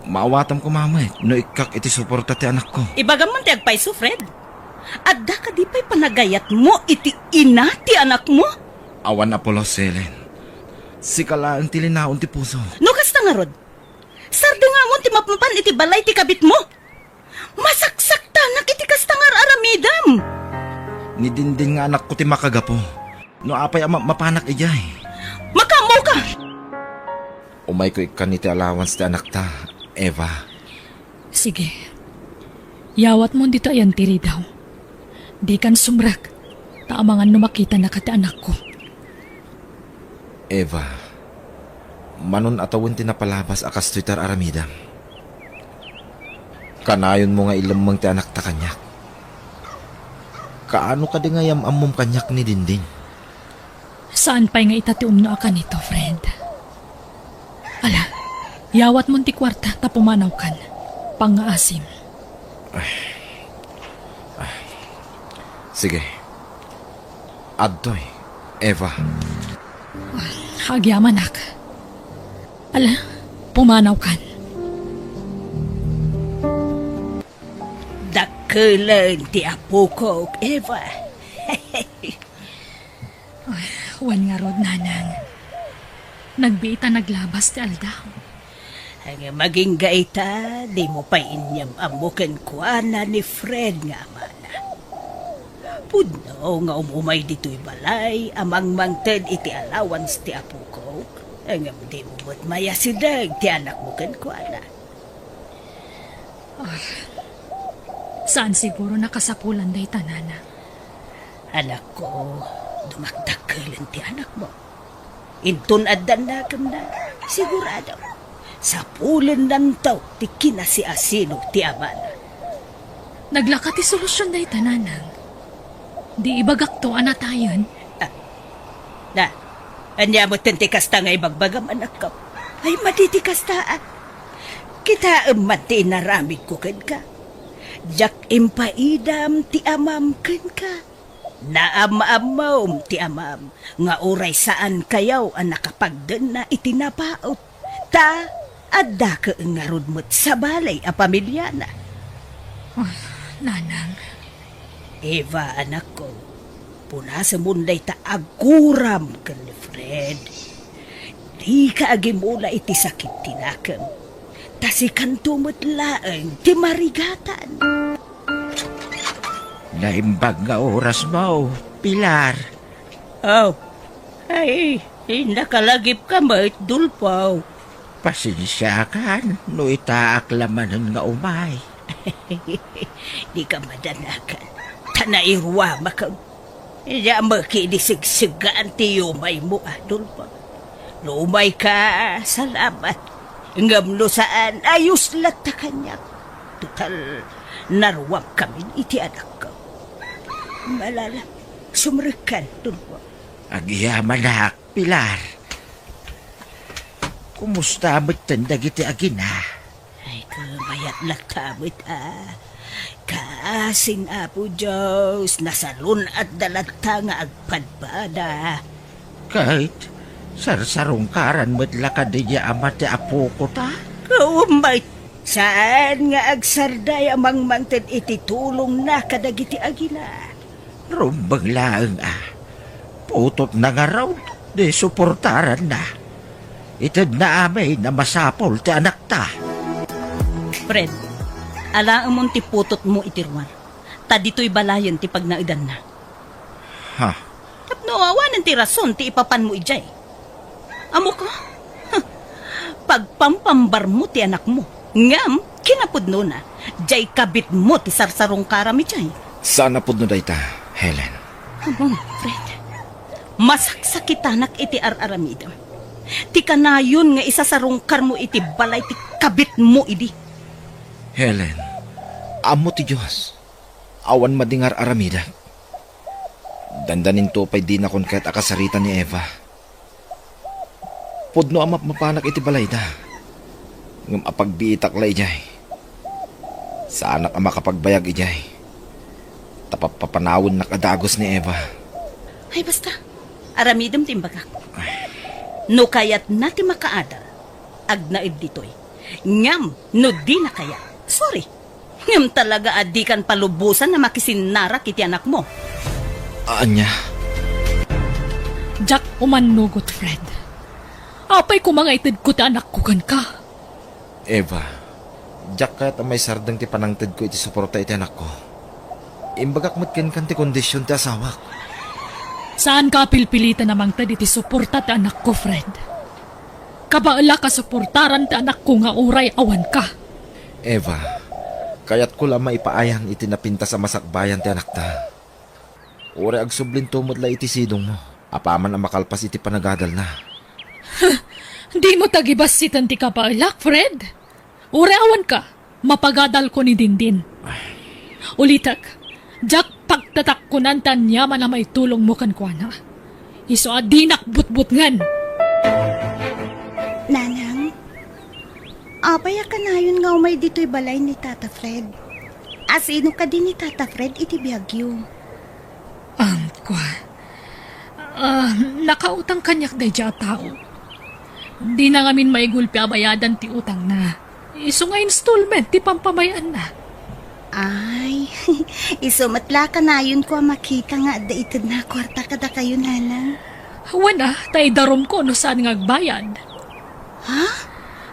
Maawatam koma met no ikkak iti suporta ti anakko. Ibagam man ti agpayso, Fred. Adda kadi pay panagayatmo iti ina ti anakmo? Awan a pulos, Helen. Sika laeng ti linaon ti puso. No kasta ngarud, sardengamon ti mapmapan iti balay ti kabitmo. Masaksaktanak iti kasta nga ar-aramidem. Ni Dindin nga anakko ti makagapu. No apay a ma-, mapanak idiay? Umayko ikkan iti allowance ti anakta, Eva. Sige. Yawatmon ditoy ayan ti ridaw. Dikan sumrek, ta amangan no makitanaka ti anakko. Eva, manon a tawen ti napalabas a kastoy ti ar-aramidem. Kanayonmo nga ilemmeng ti anakta kaniak. Kaano kadi nga yam-ammom kaniak ni Dindin? Saan pay nga ita ti umno a kanito, Fred. Ala, yawatmon ti kuarta ta pumanawkan. Pangngaasim. Sige. Adtoy, Eva. Agyamanak. Ala, pumanawkan. Dakkelen ti apokok, Eva. Ay, wen ngarud, Nanang. Nagbiit a naglabas ti aldaw. Ngem agingga ita, dimo pay inyam-ammo kenkuana ni Fred nga amana. Pudno nga umumay ditoy balay a mangmangted iti allowance ti apokok, ngem dimo met mayasideg ti anakmo kenkuana. Ah, saan siguro nakasapulan dayta, Nana? Anakko, dumakdakkelen ti anakmo. Inton addan nakemna, sigurado, sapulennanto ti kinasiasino ti amana. Naglaka ti solusyon dayta, Nanang. Di ibagakto a natayen. Ah, na, ania metten ti kasta nga ibagbagam, anakko? Ay, madi ti kasta, ah. Kitaem man ti inaramidko kenka. Diak impaidam ti amam kenka. Naam-ammom ti amam nga uray saankayo a nakapagdenna iti napaut, ta adda ket ngarud met sabali a pamiliana. Ah, Nanang. Eva, anakko, punasemon dayta a guram ken ni Fred. Dika agimula iti sakit ti nakem, ta sikanto met laeng ti marigatan. Naimbag nga orasmo, Pilar. Oh, ay, nakalagipka met, Dolfo. Pasensiakan no itaak la manen nga umay. Dika madanagan, ta nairuamakem. Diak met idi sigsiggaan ti yumaymo, Dolfo. No umayka, salamat. Ngem no saan, ayos latta kaniak. Total, naruamkamin iti anakko. Malala, sumrekkan, Dolfo. Agyamanak, Pilar. Kumusta metten dagiti agina? Ay, ket mayat latta met, a. Kasin Apo Dios, nasalun-atda latta nga agpadpada. Ket sarsarungkaran met la kadi nga ama ti apokota? Ket umay, saan nga agsarday a mangmangted iti tulongna kadagiti agina. Rumbeng laeng a. Putotna ngarud, di suportaranna. Itedna amin a masapul ti anakta. Fred, alaemon ti putotmo iti ruar, ta ditoy balayen ti pagnaedanna. Ha? Tapno awanen ti rason ti ipapanmo idiay. Ammok, ha? Huh. Pagpampambarmo ti anakmo. Ngem, kinapudnona, diay kabitmo ti sarsarungkaram idiay. Saan a pudno dayta, Helen. Ammom, Fred. Masaksakitanak iti ar-aramidem. Ti kanayon nga isasarungkarmo iti balay ti kabitmo idi. Helen, ammo ti Dios. Awan madi nga ar-aramidek. Dandaninto pay dinakon ket a kasarita ni Eva. Pudno a mapmapanak iti balayda. Ngem apagbiitak la idiay. Saanak a makapagbayag idiay. Ta pappapanawennak a dagus ni Eva. Ay, basta. Aramidem ti imbagak. No kayatna ti makaadal, agnaed ditoy. Ngem no dina kayat, sorry. Ngem talaga a dikan palubosan a makisinnarak iti anakmo. Ania? Diak umannugot, Fred. Apay koma nga itedko ti anakko kenka? Eva, diak kayat a maisardeng ti panangtedko iti suporta iti anakko. Imbagak met kenkan ti kondision ti asawak. Saanka a pilpilitan a mangted iti suporta ti anakko, Fred. Kabaelak a suportaran ti anakko nga uray awanka. Eva, kayatko la maipaayang iti napintas a masakbayan ti anakta. Uray agsublin to met la iti sidongmo, apaman a makalpas iti panagadalna. Dimo tagibassiten ti kabaelak, Fred? Uray awanka, mapagadalko ni Dindin. Ulitek, diak pagtatakkonan ti aniaman a maitulongmo kenkuana. Isu a dinak butbutngen. Nanang, apay a kanayon nga umay ditoy balay ni Tata Fred? Asino kadi ni Tata Fred iti biagyo? Angkua. Ah, nakautang kaniak daydiay a tao. Dina ngamin maigulpi a bayadan ti utangna. Isu nga installment ti pampamayanna. Ay, isu met la kanayonko a makita nga adda itedna a kuarta kadakayo, Nanang. Wen a, ta idarumko no saan nga agbayad. Ha?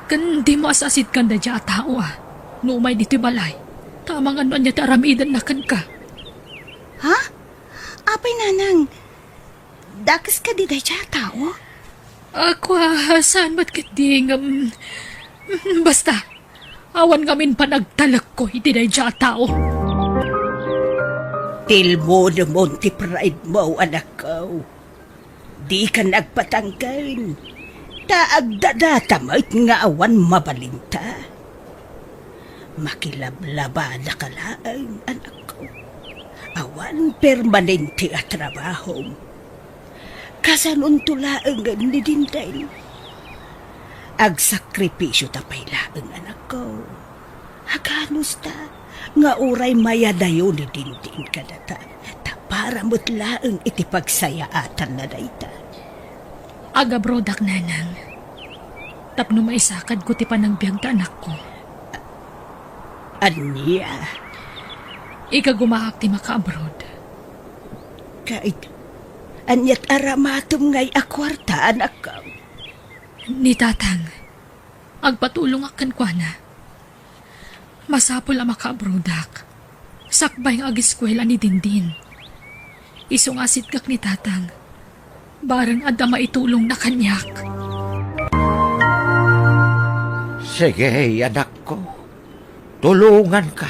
Ken dimo as-asidkan daydiay a tao a, no umay ditoy balay, ta amangan no ania ti aramidenna kenka. Ha? Apay, Nanang, dakes kadi daydiay a tao? Ako, ah, saan met ketdi ngem, basta, awan ngamin panagtalekko iti daydiay a tao. Tilmonemon ti pride mo, anakko. Dikan agpatangken, ta agdadata met nga awan mabalinta. Makilablabadaka laeng, anakko. Awan permanente a trabahom. Kasanonto laengen ni Dindin. Agsakripisio ta pay laeng, anakko. Aganusta nga uray mayadayo ni Dindin kadata, ta para met laeng iti pagsayaatanna dayta. Agabrodak, Nanang. Tapno maisakadko ti panagbiag ta anakko. Ania? Igagumaak ti makaabroad. Ket, aniat aramatem ngay a kuarta, anakko? Ni Tatang, agpatulongak kenkuana. Masapul a makaabroadak, sakbay nga ageskuela ni Dindin. Isu nga asiddek ni Tatang, bareng adda maitulongna kaniak. Sige, anakko. Tulonganka.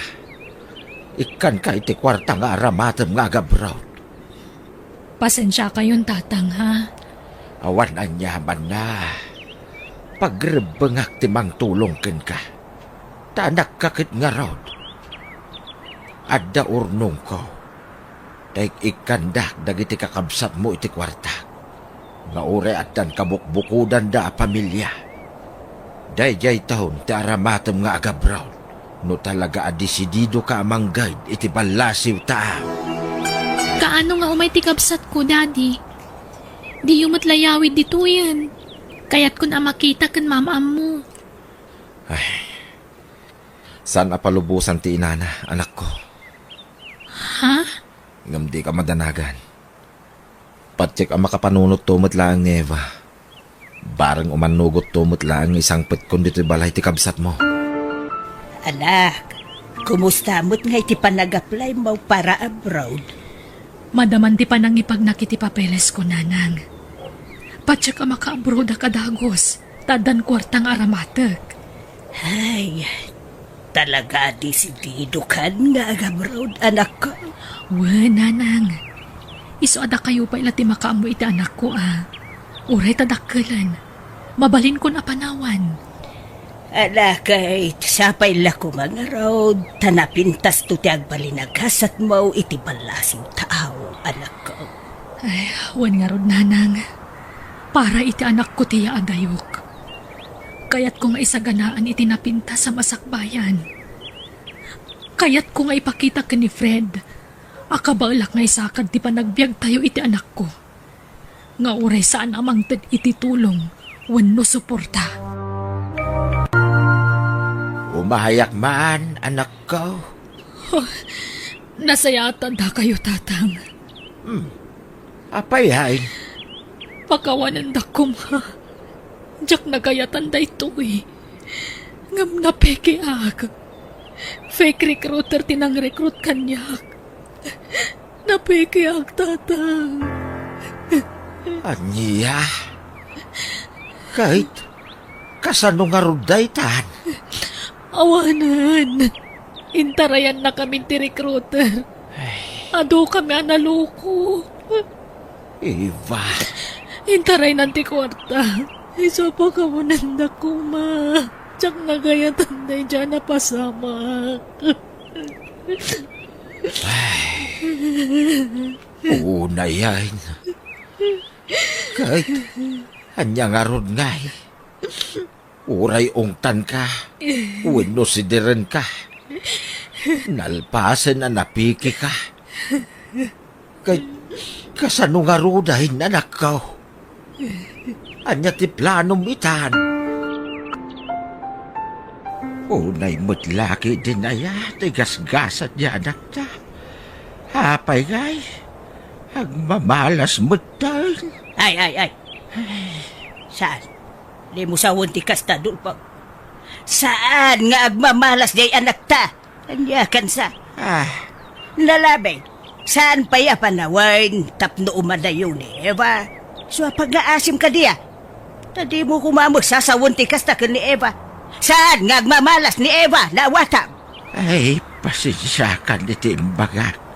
Ikkanka iti kuarta nga aramatem nga agabroad. Pasensiakayon, Tatang, ha? Awan aniamanna. Pagrebbengak ti mangtulong kenka. Ta anakka ket ngarud. Adda urnongko. Ta ik-ikkandak dagiti kakabsatmo iti kuartak. Nga uray addan kabukbukodanda a pamilia. Daydiay taon ti aramatem nga agabroad, no talaga a desididoka a mangged iti ballasiw ta. Kaano nga umay ti kabsatko, Daddy? Diyo met layawid ditoyen. Kayatkon a makita ken maam-ammo. Ay, saan a palubosan ti inana, anakko. Ha? Ngem dika madanagan. Patiek a makapanunotto met laeng ni Eva. Bareng umannugotto met laeng nga isangpetkon ditoy balay ti kabsatmo. Anak, kumusta met ngay ti panag-apply mo para abroad? Madaman ti panangipagnak iti papelesko, Nanang. Patiek a makaabroadak a dagus, ta addan kuarta nga aramatek. Ay, talaga a desididokan nga agabroad, anakko? Wen, Nanang. Isu a dakayo pay la ti makaammo iti anakko a, uray ta dakkelen, mabalinkon a panawan. Ala, ket sapay la koma ngarud, ta napintasto ti agbalin a gasatmo iti ballasiw taaw, anakko. Ay, wen ngarud, Nanang. Para iti anakko ti yaadayok. Kayatko nga isaganaan iti napintas a masakbayan. Kayatko nga ipakita ken ni Fred a kabaelak nga isakad ti panagbiagtayo iti anakko. Nga uray saan a mangted iti tulong wenno suporta. Umahayak man, anakko. Oh, nasayaatan dakayo, Tatang. Hmm. Apay, ay? Pakawanendak koma. Diak nagayatan daytoy. Ngem napekeak. Fake recruiter ti nangrecruit kaniak. Napekeak, Tatang. Ania? Ket, Kasano ngarud daytan? Awanen. Intarayannakami ti recruiter. Adu kami a naluko. Eva. Intaraynan ti kuarta. Isu a pakawanendak koma. Diak nagayatan daydiay a napasamak. Unayen. Ket ania ngarud ngay? Uray ungtanka wenno sidirenka, nalpasen a napikika. Kay, kasano ngaruden, anakko? Ania ti planom itan? Unay met la ketdin aya ti gasgasat ti anakta. Apay ngay, agmamalas metten. Ay, ay, ay. Saan? Dimo sawen ti kasta, Dulpag. Saan nga agmamalas diay anakta? Ania kansa? Ah. Nalabay, saan pay a panawen tapno umadayo ni Eva? Isu a pagngaasim kadi a. Ta dimo koma met sasawen ti kasta ken ni Eva. Saan nga agmamalas ni Eva, naawatam? Ay, pasensiakan iti imbagak.